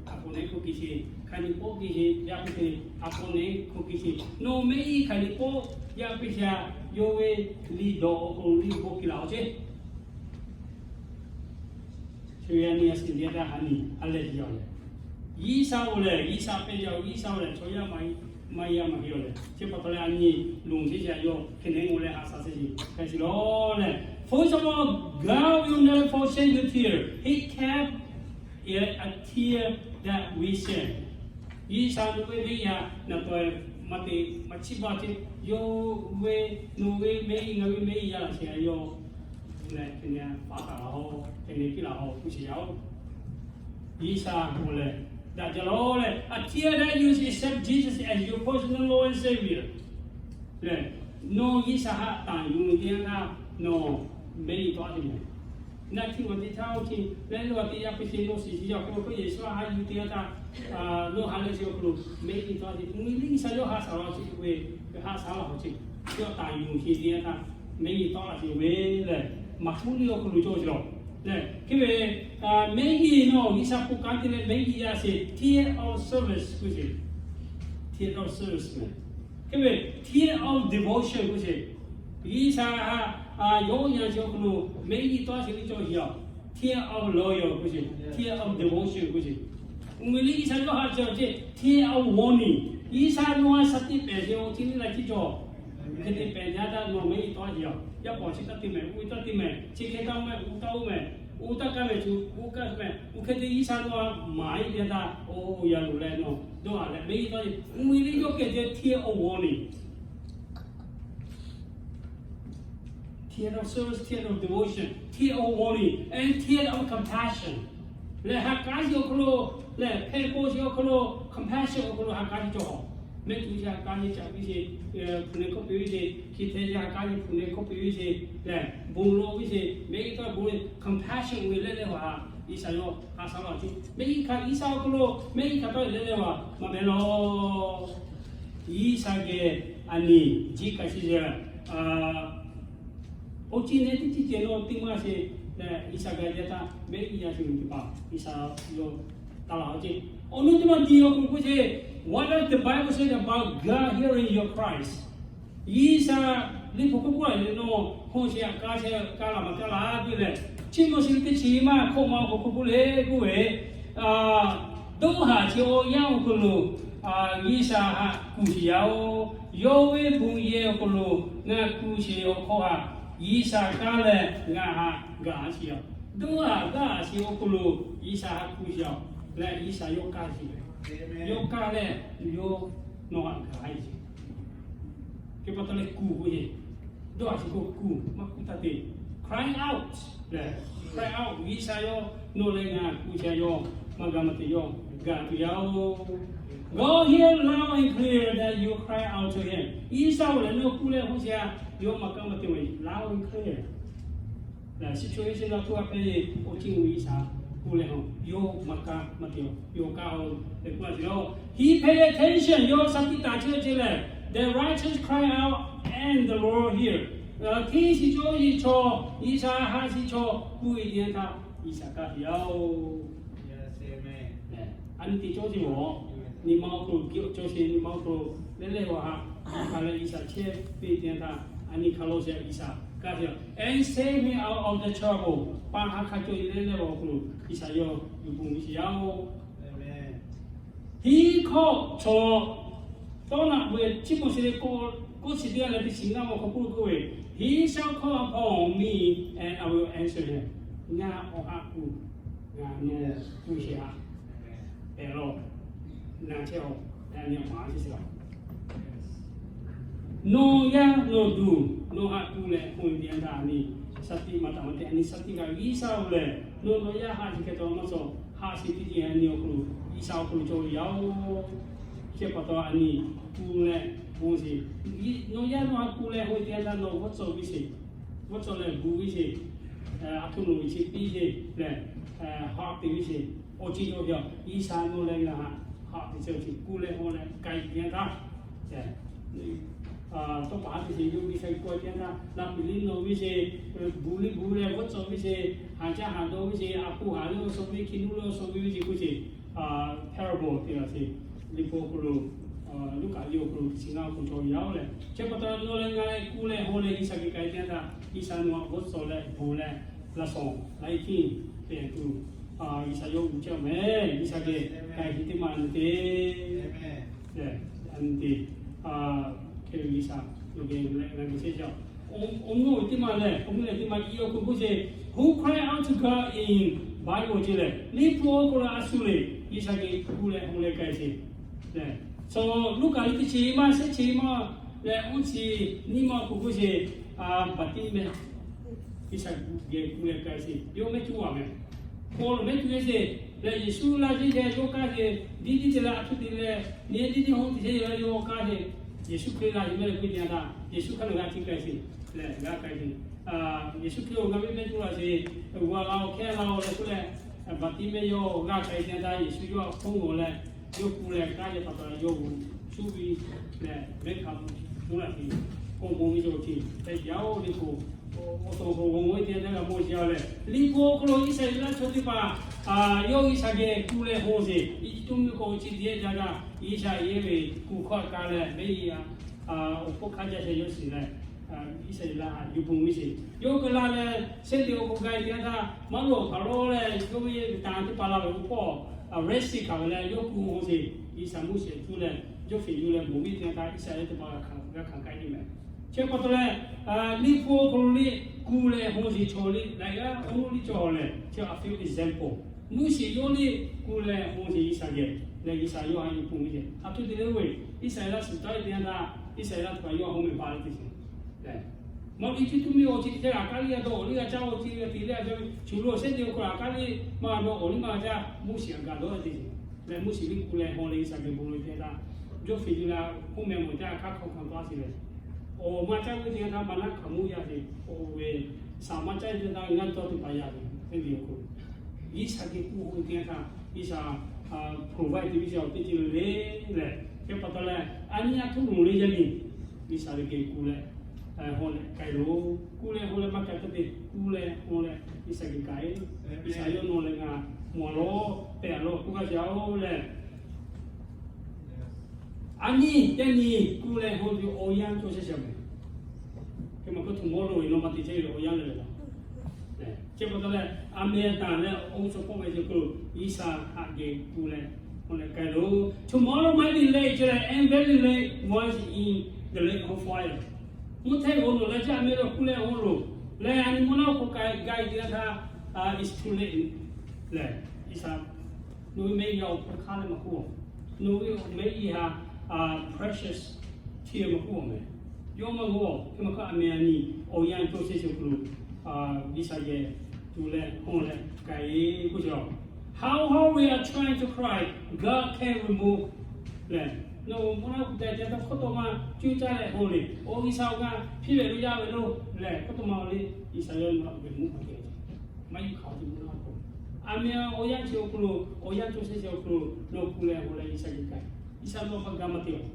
a k'o neˇ hk'oˆ hkiˇ ce. Hk'aˬ nyi pawˆ hkiˇ ce, yaˇ piˇ ce, a k'o neˇ hk'oˆ hkiˇ ce. Nawˬ mehˆ yiˇ hk'aˬ nyi pawˆ yaˇ piˇ ce, yawˇ ve liꞈ dawˬ awˬ hk'aw lo liꞈ bawˆ piˇ laˬ oˬ ce. Chi ve a nyi a shiˍ teˇ g'aˇ ha nyi a leh te yaˇ leh, G'uiˬsha-oˬ lehˬ, G'uiˬsha hpehꞈ ve yoˬ. G'uiˬsha-oˬ lehˬ, chaw yaˇ maˇ maˇ heˆ-oˬ lehˬ, chi pa taw leh a nyi lonˬ chehˇ ve yoˬ. Hk'e te-o leh haꞈ shaˍ chehˇ ve hk'e te lawˬ lehˬ, first of all, God will never forsake your tear. He kept a tear that we shed. G'uiˬsha nawˬ ve venˇ yaˇ naˬ taweh maˇ te maˇ chiˇ baˬ ce, yawˇ ve, nawˬ ve venˇ, ngaˬ ve venˇ yaˇ laꞈ sheh a yoˬ. Lehˬ, hk'e te paˍ taˍ laˬ-oˬ, hk'e te piˇ laˬ-oˬ, kuˇ sheˍ yaˇ-oˬ. G'uiˬsha-oˬ lehˬ, daꞈ jaˇ lawˬ lehˬ, a tear that you accept Jesus as your personal Lord and Savior. Lehˬ, nawˬ G'uiˬsha htaꞈ taˍ yuˬ teˇ yanˇ htaˇ, nawˬ mehˆ g'uˇ tawˆ te mehˍ. Naˆ htiˇ g'aw teˇ htaˇ oˇ chi leh, lawˬ teˇ yanˇ hk'e te nawˬ shiˍ shiˍ yaˇ hk'aw lo hk'e Yeˍsuˆ htaꞈ haꞈ yuˬ teˇ yanˇ htaˇ, nawˬ haꞈ leh chi awˬ hk'aw lo mehˆ g'uˇ tawˆ te, mvuhˇ miˬ G'uiˬsha yawˇ haꞈ shaˍ laˬ chi ve, haꞈ shaˍ laˬ awˬ ceuˬ yawˇ taˍ yuˬ sheˍ teˇ yanˇ htaˇ, mehˆ g'uˇ tawˆ la sheˍ ve lehˬ, maˍ kuˉ liˇ awˬ hk'aw lo cawˬ sheˍ lawˬ lehˬ. Hk'e ve mehˆ g'uˇ nawˬ G'uiˬsha hpu kanˉ te leh mehˆ g'uˇ yaˇ sheˍ, tear of service k'oˆ sheˍ. Tear of service mehˍ. Hk'e ve tear of devotion k'oˆ sheˍ. G'uiˬsha htaꞈ yawˇ yanˇ chi awˬ hk'aw lo mehˆ g'uˇ tawˆ sheˍ ve cawˬ sheˍ a. Tear of loyal k'oˆ sheˍ, tear of devotion k'oˆ sheˍ. Mvuhˇ miˬ G'uiˬsha yawˇ haꞈ cawˬ ce, tear of warning. G'uiˬsha nawˬ htaꞈ shaˍ tiꞈ pehˍ sheˍ awˬ ceuˬ liˇ la ciˇ cawˬ. Hk'e te pehˍ teˇ yanˇ htaˇ nawˬ mehˆ g'uˇ tawˆ sheˍ a. Yaˇ paˍ chi taˇ te mehˍ, oˇ ve taˇ te mehˍ, chi hk'e taˇ mehˍ, oˇ taˇ oˇ mehˍ, oˇ taˇ kaˇ mehˍ, oˇ kaˇ mehˍ, oˇ hk'e te G'uiˬsha nawˬ htaꞈ maˍ e teˇ yanˇ htaˇ, oˇ yaˇ loˬ leh nawˬ dawˇ haˍ leh mehˆ g'uˇ tawˆ sheˍ. Mvuhˇ miˬ G'uiˬsha yawˇ kehˬ ce tear of warning. Tear of service, tear of devotion, tear of warning, and tear of compassion. Lehˬ ha k'aˉ sheˍ awˬ hk'aw lo, lehˬ hpehꞈ k'o sheˍ awˬ hk'aw lo, compassion awˬ hk'aw lo ha k'aˉ sheˍ cawˬ. Mehˆ tuˬ sheˍ ha k'aˉ sheˍ caꞈ piˇ sheˍ, hpu neh hkawˇ piˇ ve sheˍ, hkiˬ hteh sheˍ ha k'aˉ sheˍ hpu neh hkawˇ piˇ ve sheˍ lehˬ, bon lawˬ ve sheˍ, mehˆ g'uˇ tawˆ bon ve compassion ve leh leh ha, G'uiˬsha yawˇ haꞈ shaˍ laˬ ce. Mehˆ g'uˇ hkanˍ G'uiˬsha awˬ hk'aw lo, mehˆ g'uˇ hkanˍ tawˆ leh leh ha maˇ mehˍ lawˬ. G'uiˬsha geh a nyi jiˇ kaꞈ chi yaˇ, oˇ ciˉ nehˉ teˇ ciˉ ceh nawˬ teˇ maˇ sheˍ lehˬ, G'uiˬsha geh a jaˇ htaˇ mehˆ g'uˇ yaˇ sheˍ ve teˇ hpaˍ G'uiˬsha yawˇ taˇ laˬ awˬ ce. Awˬ nu teˇ maˇ diˬ awˬ hk'aw lo k'oˆ ce, what does the Bible say about God hearing your cries? G'uiˬsha liꞈ hpu hk'oˆ k'oˆ a leh nawˬ hk'aw sheˍ a kaˇ sheˍ kaˇ laˬ maˇ kaˇ laˬ k'oˆ lehˬ, Chiˇ mvuh shiˍ teˇ chi maˇ hk'oˆ ma awˬ hk'aw hk'oˆ k'oˆ le k'oˆ ve, dawˇ haˍ chi awˬ yanˇ awˬ hk'aw lo G'uiˬsha htaꞈ kuˬ sheˍ yaˇ-oˬ. Yawˇ ve bon yehˬ awˬ hk'aw lo ngaˬ kuˬ sheˍ awˬ hk'aw htaꞈ G'uiˬsha kaˇ leh ngaˬ htaꞈ gaˬ sheˍ yaˇ. Dawˇ haˍ gaˇ sheˍ awˬ hk'aw lo G'uiˬsha htaꞈ kuˬ sheˍ yaˇ leh G'uiˬsha yawˇ kaˇ sheˍ ve, yawˇ kaˇ leh yawˇ nawˬ htaꞈ gaˬ sheˍ. Hk'e pa taw leh kuˬ k'oˆ ve, dawˇ haˍ chi hk'oˆ kuˬ maˇ kuˬ taˇ te. Cry out lehˬ, cry out, G'uiˬsha yawˇ nawˬ leh ngaˬ kuˬ sheˍ yaˇ, maˇ gaˬ maˇ te yawˇ gaˬ tuˬ yaˇ-oˬ. God hear loud and clear that you cry out to him. G'uiˬsha-oˬ lehˬ nawˬ kuˬ leh hawˉ sheˍ a, yawˇ maˇ kaˇ maˇ te ve, loud and clear. Lehˬ situation la tuˬ a hpehꞈ ve, awˬ ceuˬ G'uiˬsha kuˬ leh hawˉ, yawˇ maˇ kaˇ maˇ te, yawˇ kaˇ-oˬ leh kuˬ a te lawˬ. He pay attention, yawˇ shaˍ tiꞈ taˍ chehˇ ve ce lehˬ, the righteous cry out and the Lord hear. Hteˇ shiˍ cawˇ ve chaw, G'uiˬsha haꞈ shiˍ chaw kuˬ ve teˇ yanˇ htaˇ G'uiˬsha kaˇ sheˍ yaˇ-oˬ. A nyi teˇ cawˇ teˇ g'awˬ, nyi ma awˬ hk'aw lo geh awˬ cawˇ sheˍ, nyi ma awˬ hk'aw lo leh leh wa haꞈ, a hk'a leh G'uiˬsha chehˇ ve teˇ yanˇ htaˇ, a nyi hk'a lawˬ sheˍ G'uiˬsha kaˇ sheˍ, and save me out of the trouble. Paˍ haꞈ hk'a cawˇ leh leh wa awˬ hk'aw lo G'uiˬsha yawˇ yuˬ bon ve sheˍ yaˇ-oˬ. Hiˉ hkawˇ chaw tawˇ naꞈ ve Chiˇ mvuh shiˍ leh k'oˆ chi teˇ g'aˇ leh teˇ chi ngaˇ awˬ hk'aw lo k'oˆ ve, He shall call upon me and I will answer him. Ngaˬ awˬ haꞈ kuˬ, ngaˬ nawˬ kuˬ sheˍ haꞈ pehˍ lawˬ. Ngaˬ chehˇ-oˬ, a nyi maˍ chehˇ sheˍ laˬ. Nawˬ yaˇ nawˬ duˬ, nawˬ haꞈ kuˬ leh hk'oˆ ve teˇ yanˇ htaˇ a nyi shaˍ tiꞈ maˇ taˍ maˇ te, a nyi shaˍ tiꞈ kaꞈ G'uiˬsha-oˬ lehˬ, nawˬ nawˬ yaˇ haꞈ shiˍ hk'e taw maˇ cawˬ, haꞈ shiˍ teˇ ceuˬ a nyi awˬ hk'aw lo G'uiˬsha awˬ hk'aw lo cawˬ ve yaˇ-oˬ. Chi pa taw a nyi kuˬ leh bon sheˍ, nawˬ yaˇ nawˬ haꞈ kuˬ leh hk'oˆ ve teˇ yanˇ htaˇ nawˬ g'uˇ tcuh ve sheˍ, g'uˇ tcuh leh bon ve sheˍ, a htoꞈ nawˬ ve chi piˇ sheˍ lehˬ, haꞈ te ve sheˍ, awˬ ceuˬ cawˬ ve a. G'uiˬsha nawˬ leh ngaˬ haꞈ haꞈ te chehˇ ve chi kuˬ leh hk'oˆ leh k'ai teˇ yanˇ htaˇ tawˇ paˍ haˉ teˇ sheˍ yawˇ G'uiˬsha kuˬ teˇ yanˇ htaˇ, laꞈ piˍ liˇ nawˬ ve sheˍ, bon liˇ bon leh g'uˇ tcuh ve sheˍ, haˍ caˇ haˍ dawˬ ve sheˍ, a hpu haˍ leh awˬ suhˍ ve, hkiˬ nuˇ leh awˬ suhˍ ve ve sheˍ k'oˆ sheˍ, parable te la sheˍ. Liꞈ hpu awˬ hk'aw lo, Luˉkaꞈ liꞈ awˬ hk'aw lo chi ngaˇ awˬ hk'aw cawˬ ve yaˇ-oˬ lehˬ, chi pa taw nawˬ leh ngaˬ leh kuˬ leh hk'oˆ leh G'uiˬsha geh k'ai teˇ yanˇ htaˇ, G'uiˬsha nawˬ haꞈ g'uˇ tcuh leh bon leh laꞈ shawˍ laiˉ ceuˬ pehˍ tuˬ G'uiˬsha yawˇ hui chehˇ mehˍ. G'uiˬsha geh k'ai hui teˇ maˇ nyi te. Te, a nyi te, hk'e G'uiˬsha yawˇ geh leh g'a geh chehˇ jaˇ. Awˬ mvuhˇ teˇ maˇ lehˬ, awˬ mvuhˇ lehˬ teˇ maˇ i awˬ hk'aw k'oˆ sheˍ, who cry out to God in Bible ce lehˬ, liꞈ hpu awˬ hk'aw lo a shu le, G'uiˬsha geh ku leh hawˬ leh k'ai sheˍ. Suh Luˉkaꞈ liꞈ teˇ chi maˇ shehˆ chi maˇ leh uˉ chi nyiˇ maˇ awˬ hk'aw k'oˆ sheˍ, Baˍtiˆmehˇ G'uiˬsha geh ku leh k'ai sheˍ. Yawˇ mehˆ cuˉ a mehˍ. Hk'aw lo mehˆ cuˉ ve sheˍ. Leh Yeˍsuˆ laˇ sheˍ leh yawˇ kaˇ sheˍ. Diˇ diˇ te leh a htoꞈ te leh, nyi diˇ diˇ hawˉ te sheˍ leh yawˇ kaˇ sheˍ. Yeˍsuˆ Hkriꞈ laˇ sheˍ mehˆ leh k'oˆ te a htaˇ, Yeˍsuˆ hk'aˇ lo g'a tiˇ k'ai sheˍ. Leh g'a k'ai sheˍ. Yeˍsuˆ Hkriꞈ awˬ g'a ve mehˆ cuˉ la sheˍ. G'a la-o, hkehˇ la-o leh k'oˆ leh, Baˍtiˆmehˇ yawˇ g'a k'ai te a htaˇ Yeˍsuˆ yawˇ hk'aw lo leh, yawˇ ku leh k'aˉ leh pa taw leh yawˇ hui cuˇ ve leh mehˆ hk'a mvuhˇ laꞈ ti k'awꞈ mawˬ ve yoˬ ce. Hk'e yaˇ-oˬ, liꞈ hpu awˬ to k'o g'a mawˬ ve teˇ yanˇ g'a mawˬ sheˍ a leh, liꞈ hpu awˬ hk'aw lo Iˉsaˍreˍlaˆ chaw teˇ hpaˍ yawˇ G'uiˬsha geh ku leh hawˬ sheˍ. Eˇjiˇtuꞈ mvuhˇmiˬ k'o chi teˇ yanˇ jaˇ kaꞈ, Iˉsaˍreˍlaˆ ve kuˬ hkawˇ a ka leh, mehˆ a, awˬ hpfuhˇ hk'aˇ jaˇ sheˍ yawˇ shiˍ leh, Iˉsaˍreˍlaˆ htaꞈ yuˬ pon ve sheˍ. Yawˇ hui la leh, shehˆ teꞈ awˬ hk'aw k'ai te a htaˇ, maˇ loˬ hpaˍ lawˇ leh yawˇ ve taˍ teˇ hpaˍ la ve awˬ hpawˇ, Reˍsiˆ hkanˍ ve leh yawˇ ku hawˬ sheˍ. G'uiˬsha Moˉseˍ cuˇ leh, yawˇ feꞈ yuˬ leh mawˬ ve teˇ yanˇ htaˇ, Iˉsaˍreˍlaˆ teˇ hpaˍ g'a hkanˍ k'ai ve mehˍ. Chi pa taw leh, liꞈ hpu awˬ hk'aw lo le, ku leh hawˬ sheˍ chaw le, laiˬ g'aˇ awˬ nuˇ liˇ cawˬ lehˬ, chi a few example. Moˉseˍ yawˇ le ku leh hawˬ sheˍ G'uiˬsha geh, leh G'uiˬsha yawˇ htaꞈ yuˬ pon ve sheˍ. A htoꞈ te leh ve, Iˉsaˍreˍlaˆ suhˍ taˉ ve teˇ yanˇ htaˇ, Iˉsaˍreˍlaˆ teˇ hpaˍ yawˇ hawˉ mehˍ paˇ le teˇ sheˍ. Maˇ te chi tuˬ miˬ awˬ chi teˇ htaˇ g'a kaˇ liˇ g'a dawˇ awˬ liˇ g'a caˇ awˬ chi g'a te leh a caˇ ve, shu lo shehˆ teꞈ awˬ hk'aw lo g'a kaˇ liˇ maˇ g'a dawˇ awˬ liˇ maˇ g'a caˇ, Moˉseˍ a ga dawˇ teˇ sheˍ. Leh Moˉseˍ ve ku leh hawˬ leh G'uiˬsha geh bon lawˬ ve teˇ yanˇ htaˇ, yawˇ feꞈ yuˬ leh hawˉ mehˍ mawˬ jaˇ hk'aˇ hk'aw hk'aw taˇ sheˍ leh, awˬ maˇ caˇ ve teˇ yanˇ htaˇ maˇ naˉ hk'aˬ mawˇ yaˇ sheˍ. Awˬ ve shaˍ maˇ caˇ ve teˇ yanˇ htaˇ ngaˇ dawˇ teˇ hpaˍ yaˇ ve teˇ ve awˬ hk'aw lo, G'uiˬsha geh ku hawˬ ve teˇ yanˇ htaˇ G'uiˬsha provide te ve chi awˬ teˇ ceuˬ le lehˬ, hk'e pa taw leh, a nyi a htoꞈ loˬ le yaˇ miˬ G'uiˬsha ve geh ku leh hawˬ leh k'ai loˬ. Ku leh hawˬ leh maˇ k'ai taˇ te, ku leh hawˬ leh G'uiˬsha geh k'ai. G'uiˬsha yawˇ nawˬ leh ngaˬ mawˬ lawˬ, pehˬ lawˬ k'oˆ gaˇ ve a-oˬ lehˬ, a nyi teˇ nyi ku leh hawˬ ve awˬ yanˇ cawˬ sheˍ sheˍ mehˍ. Hk'e maˇ k'oˆ, tomorrow ve nawˬ maˇ te chehˇ ve awˬ yanˇ lehˬ, chi pa taw leh, a meh tanˬ leh awˬ suhˍ hpawˇ ve ce k'o, G'uiˬsha htaꞈ geh ku leh hawˬ leh k'ai loˬ. Tomorrow might be late, and very late once in the lake of fire. Mvuhˇ hteˇ ve awˬ nawˬ leh jaˇ meh leh ku leh hawˬ loˬ. Leh a nyi mvuhˇ naw k'o k'ai gaˇ ve teˇ yanˇ htaˇ, it's too late lehˬ, G'uiˬsha, nawˬ ve mehˆ g'uˇ awˬ hk'aˇ leh maˇ k'oˆ, nawˬ ve mehˆ g'uˇ htaꞈ precious teˇ maˇ k'oˆ mehˍ. Yawˇ maˇ g'aw, hk'e maˇ k'oˆ, a meh a nyi awˬ yanˇ cawˬ sheˍ sheˍ k'o, G'uiˬsha geh tu leh hawˬ leh k'ai k'oˆ ce. How hard we are trying to cry, God can remove lehˬ, nawˬ mvuhˇ naw k'o k'ai te a htaˇ hk'aw taw maˇ cuˇ caˇ leh hawˬ le, awˬ G'uiˬsha awˬ g'aˇ hpiˇ leh lo yaˇ ve lo lehˬ, hk'aw taw maˇ le, G'uiˬsha yawˇ nawˬ htaꞈ geh mvuhˇ hk'a geh maˇ yuˬ hk'aˬ ve mvuhˇ naw k'o, a meh awˬ yanˇ chi awˬ hk'aw lo, awˬ yanˇ cawˬ sheˍ sheˍ awˬ hk'aw lo nawˬ ku leh hawˬ leh G'uiˬsha geh k'ai. G'uiˬsha nawˬ htaꞈ g'a maˇ te-oˬ.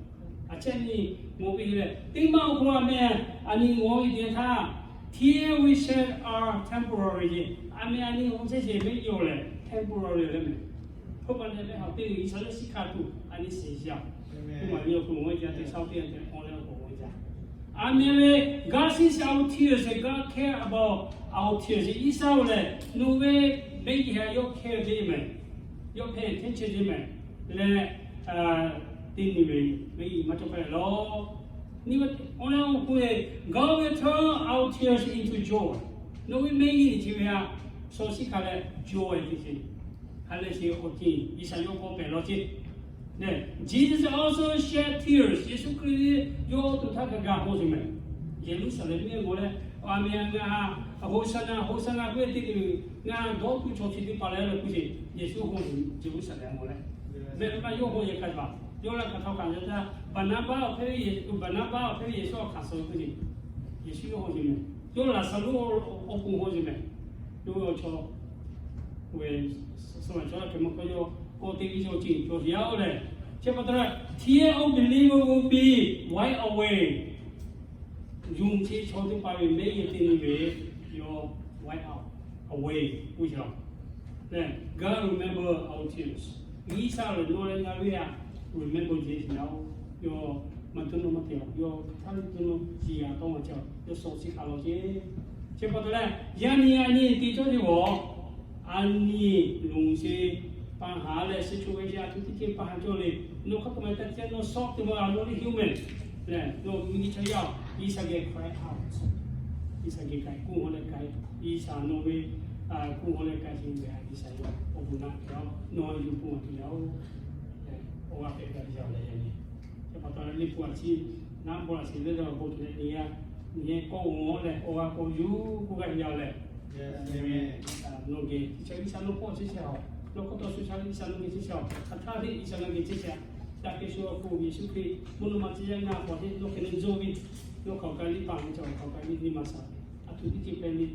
A chehˇ nyi mawˬ ve lehˬ, teˇ maˇ awˬ hk'aw lo a meh a nyi mawˬ ve teˇ yanˇ htaˇ, tears we shed are temporary. A meh a nyi hawˬ sheˍ sheˍ mehˆ g'uˇ lehˬ temporary leh mehˍ. Hk'oˆ pa leh mehˆ ha teˇ le G'uiˬsha yawˇ shiˍ hk'a tuˬ a nyi sheˍ yaˇ. Hk'e maˇ nyi awˬ hk'aw lo g'a jaˇ, teˇ shaˉ teˇ yanˇ te hawˬ leh awˬ hk'aw lo g'a jaˇ. A meh ve, God sees our tears and God care about our tears. G'uiˬsha-oˬ lehˬ, nawˬ ve mehˆ g'uˇ htaꞈ yawˇ care ve mehˍ. Yawˇ pehˬ hkehˇ chehˇ ve mehˍ. Leh, teˇ nyi ve mehˆ g'uˇ maˇ cawˬ hpehꞈ lawˬ. Nyi ma awˬ leh awˬ hk'oˆ lehˬ, God will turn our tears into joy. Nawˬ ve mehˆ g'uˇ chi ve htaꞈ shaw shiˍ hk'a leh joy te ce. Hk'a leh sheˍ awˬ ceuˬ G'uiˬsha yawˇ k'awꞈ pehˬ lawˬ ce. Lehˬ, Jesus also shed tears. Yeˍsuˆ Hkriꞈ yawˇ to htaˇ kaꞈ g'a hawˬ sheˍ mehˍ. Yeˍruˆsaˍlehnˍ mehˆ g'aw leh, a meh a ngaˬ, Hosanna, Hosanna k'oˆ ve teˇ nyi, ngaˬ dawˇ tuˬ chaw chi teˇ hpaˍ lehˬ leh k'oˆ sheˍ, Yeˍsuˆ hawˬ Yeˍruˆsaˍlehnˍ g'aw leh, mehˆ maˇ yawˇ hawˬ yehˬ hk'a hpaˍ, yawˇ laˇ hk'aˬ htaˇ kaꞈ yaˇ htaˇ, Baˍnaˍbaˆ awˬ hpehˇ ve, Baˍnaˍbaˆ awˬ hpehˇ ve Yeˍsuˆ awˬ hkaˍ suh k'oˆ sheˍ, Yeˍsuˆ yawˇ hawˬ sheˍ mehˍ. Yawˇ Laˍzaˍruˆ awˬ pon hawˬ sheˍ mehˍ. Yawˇ ve awˬ chaw ve suhˍ maˬ chaw la hk'e maˇ k'oˆ, yawˇ k'awꞈ te ve chaw ceuˬ cawˬ sheˍ yaˇ-oˬ lehˬ, chi pa taw leh, tears of believer will be wiped away. Yonˍ chi chaw teˇ hpaˍ ve mehˆ g'uˇ teˇ nyi ve yawˇ wipe out away k'oˆ sheˍ. Lehˬ, God remember our tears. G'uiˬsha lehˬ nawˬ leh ngaˬ ve htaꞈ remember ce sheˍ yaˇ-oˬ. Yawˇ maˇ tuˬ nawˇ maˇ te-oˬ. Yawˇ htaˇ tuˬ nawˇ ciˍ yanˍ tawˇ maˇ ca-oˬ. Yawˇ shaw shiˍ hk'a lawˬ ce. Chi pa taw leh, yaˇ nyi a nyi te cawˇ ce g'awˬ A nyi longˬ sheˍ, pa haˍ leh, shi cho ve yaˇ a htoꞈ teˇ ceuˬ pa haˍ cawˇ le. Nawˬ hk'a peu-eˬ ma taˇ ceh, nawˬ sawˆ teˇ ma, nawˬ liˇ human lehˬ, nawˬ miˬguiˬ chaw yaˇ-oˬ, G'uiˬsha geh k'ai a, G'uiˬsha geh k'ai, kuˇ haw leh k'ai, G'uiˬsha nawˬ ve kuˇ haw leh k'ai sheˍ ve, G'uiˬsha yawˇ awˬ bon naꞈ ve yoˬ. Nawˬ yuˬ pon a tuˬ yaˇ-oˬ, awˬ g'aˇ pehꞈ gaˇ ve yaˇ leh yaˇ nyi. Chi pa taw leh, liˇ pon a ciˉ naˉ bawˆ laꞈ sheˍ leh, awˬ bon tuˬ leh nyi a, nyi k'awꞈ-oˬ leh, awˬ g'aˇ k'awꞈ yuˬ k'oˆ gaˇ ve yaˇ leh, nawˬ geh chi ca G'uiˬsha nawˬ pawˆ chehˇ chehˇ-oˬ. Nawˬ hk'aw taw shu ca G'uiˬsha nawˬ geh chehˇ chehˇ-oˬ. Hk'aˬ htaˇ teˇ G'uiˬsha nawˬ geh chehˇ chehˇ. Daꞈ kehˬ shu awˬ hk'oˆ Yeˍsuˆ Hkriꞈ mvuhˇ naw ma tcuh yaˇ ngaˬ k'awꞈ te nawˬ hk'e le jawˇ ve, nawˬ hk'aˬ kaꞈ liˇ paˍ ve chaw, hk'aˬ kaꞈ liˇ nyi ma shaˍ, a htoꞈ teˇ ceuˬ pehˇ le,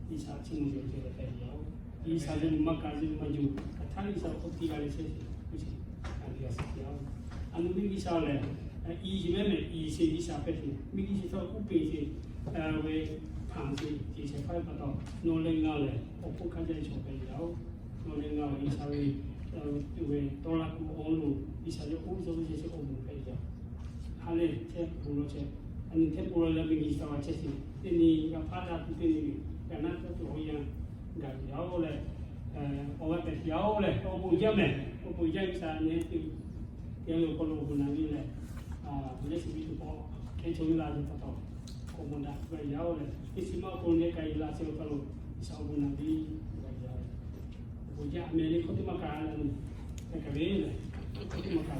G'uiˬsha chi mvuhˇ yaˇ ceh leh pehˇ ve yoˬ. G'uiˬsha ve mvuhˇ maˇ kaꞈ ve maˇ yuˬ. Hk'aˬ htaˇ G'uiˬsha hk'aw tiˇ g'a leh chehˇ, a g'a shiˍ a, a nu miˇ G'uiˬsha lehˬ, i yiˍ mehˉ mehˍ i sheˍ G'uiˬsha pehˇ sheˍ, miˇ G'uiˬsha htaꞈ uˉ peꞈ sheˍ ve hpanˍ sheˍ, jeˬ shehˍ hpaˇ ve pa taw, nawˬ leh ngaˬ lehˬ awˬ hk'oˆ hk'a jaˇ ve chaw pehˇ ve yoˬ. Nawˬ leh ngaˬ lehˬ G'uiˬsha ve, ve tawˇ laˇ kuiˬ awˬ hk'aw lo G'uiˬsha yawˇ k'oˆ ve chaw ve chehˇ chehˇ awˬ moˍ pehˇ ve yoˬ. Ha lehˬ chehˇ pon lawˬ chehˇ, a nyi hk'e pon lawˬ leh miˇ G'uiˬsha htaꞈ chehˇ sheˍ. Teˇ nyi g'a hpaˇ daꞈ tuˬ, teˇ nyi g'a naˉ tuˬ awˬ yanˇ gaˬ tuˬ yaˇ-oˬ leh, awˬ g'aˇ pehꞈ tuˬ yaˇ-oˬ leh, awˬ bon jaˇ mehˍ, awˬ bon jaˇ G'uiˬsha nyi tuˬ yaˇ ve awˬ hk'aw lo awˬ bon naꞈ ve lehˬ, lehˬ chi ve tuˬ k'awꞈ hk'e chaw ve la ve pa taw, awˬ bon daꞈ ve yaˇ-oˬ leh, teˇ chi maˇ awˬ hk'aw lo nehˬ k'ai la chi awˬ hk'aw lo G'uiˬsha awˬ bon naꞈ ve yaˇ-oˬ. Awˬ bon jaˇ mehˍ le, hk'oˆ teˇ maˇ kaꞈ la nyi, hk'e kaꞈ ve lehˬ, hk'oˆ teˇ maˇ kaꞈ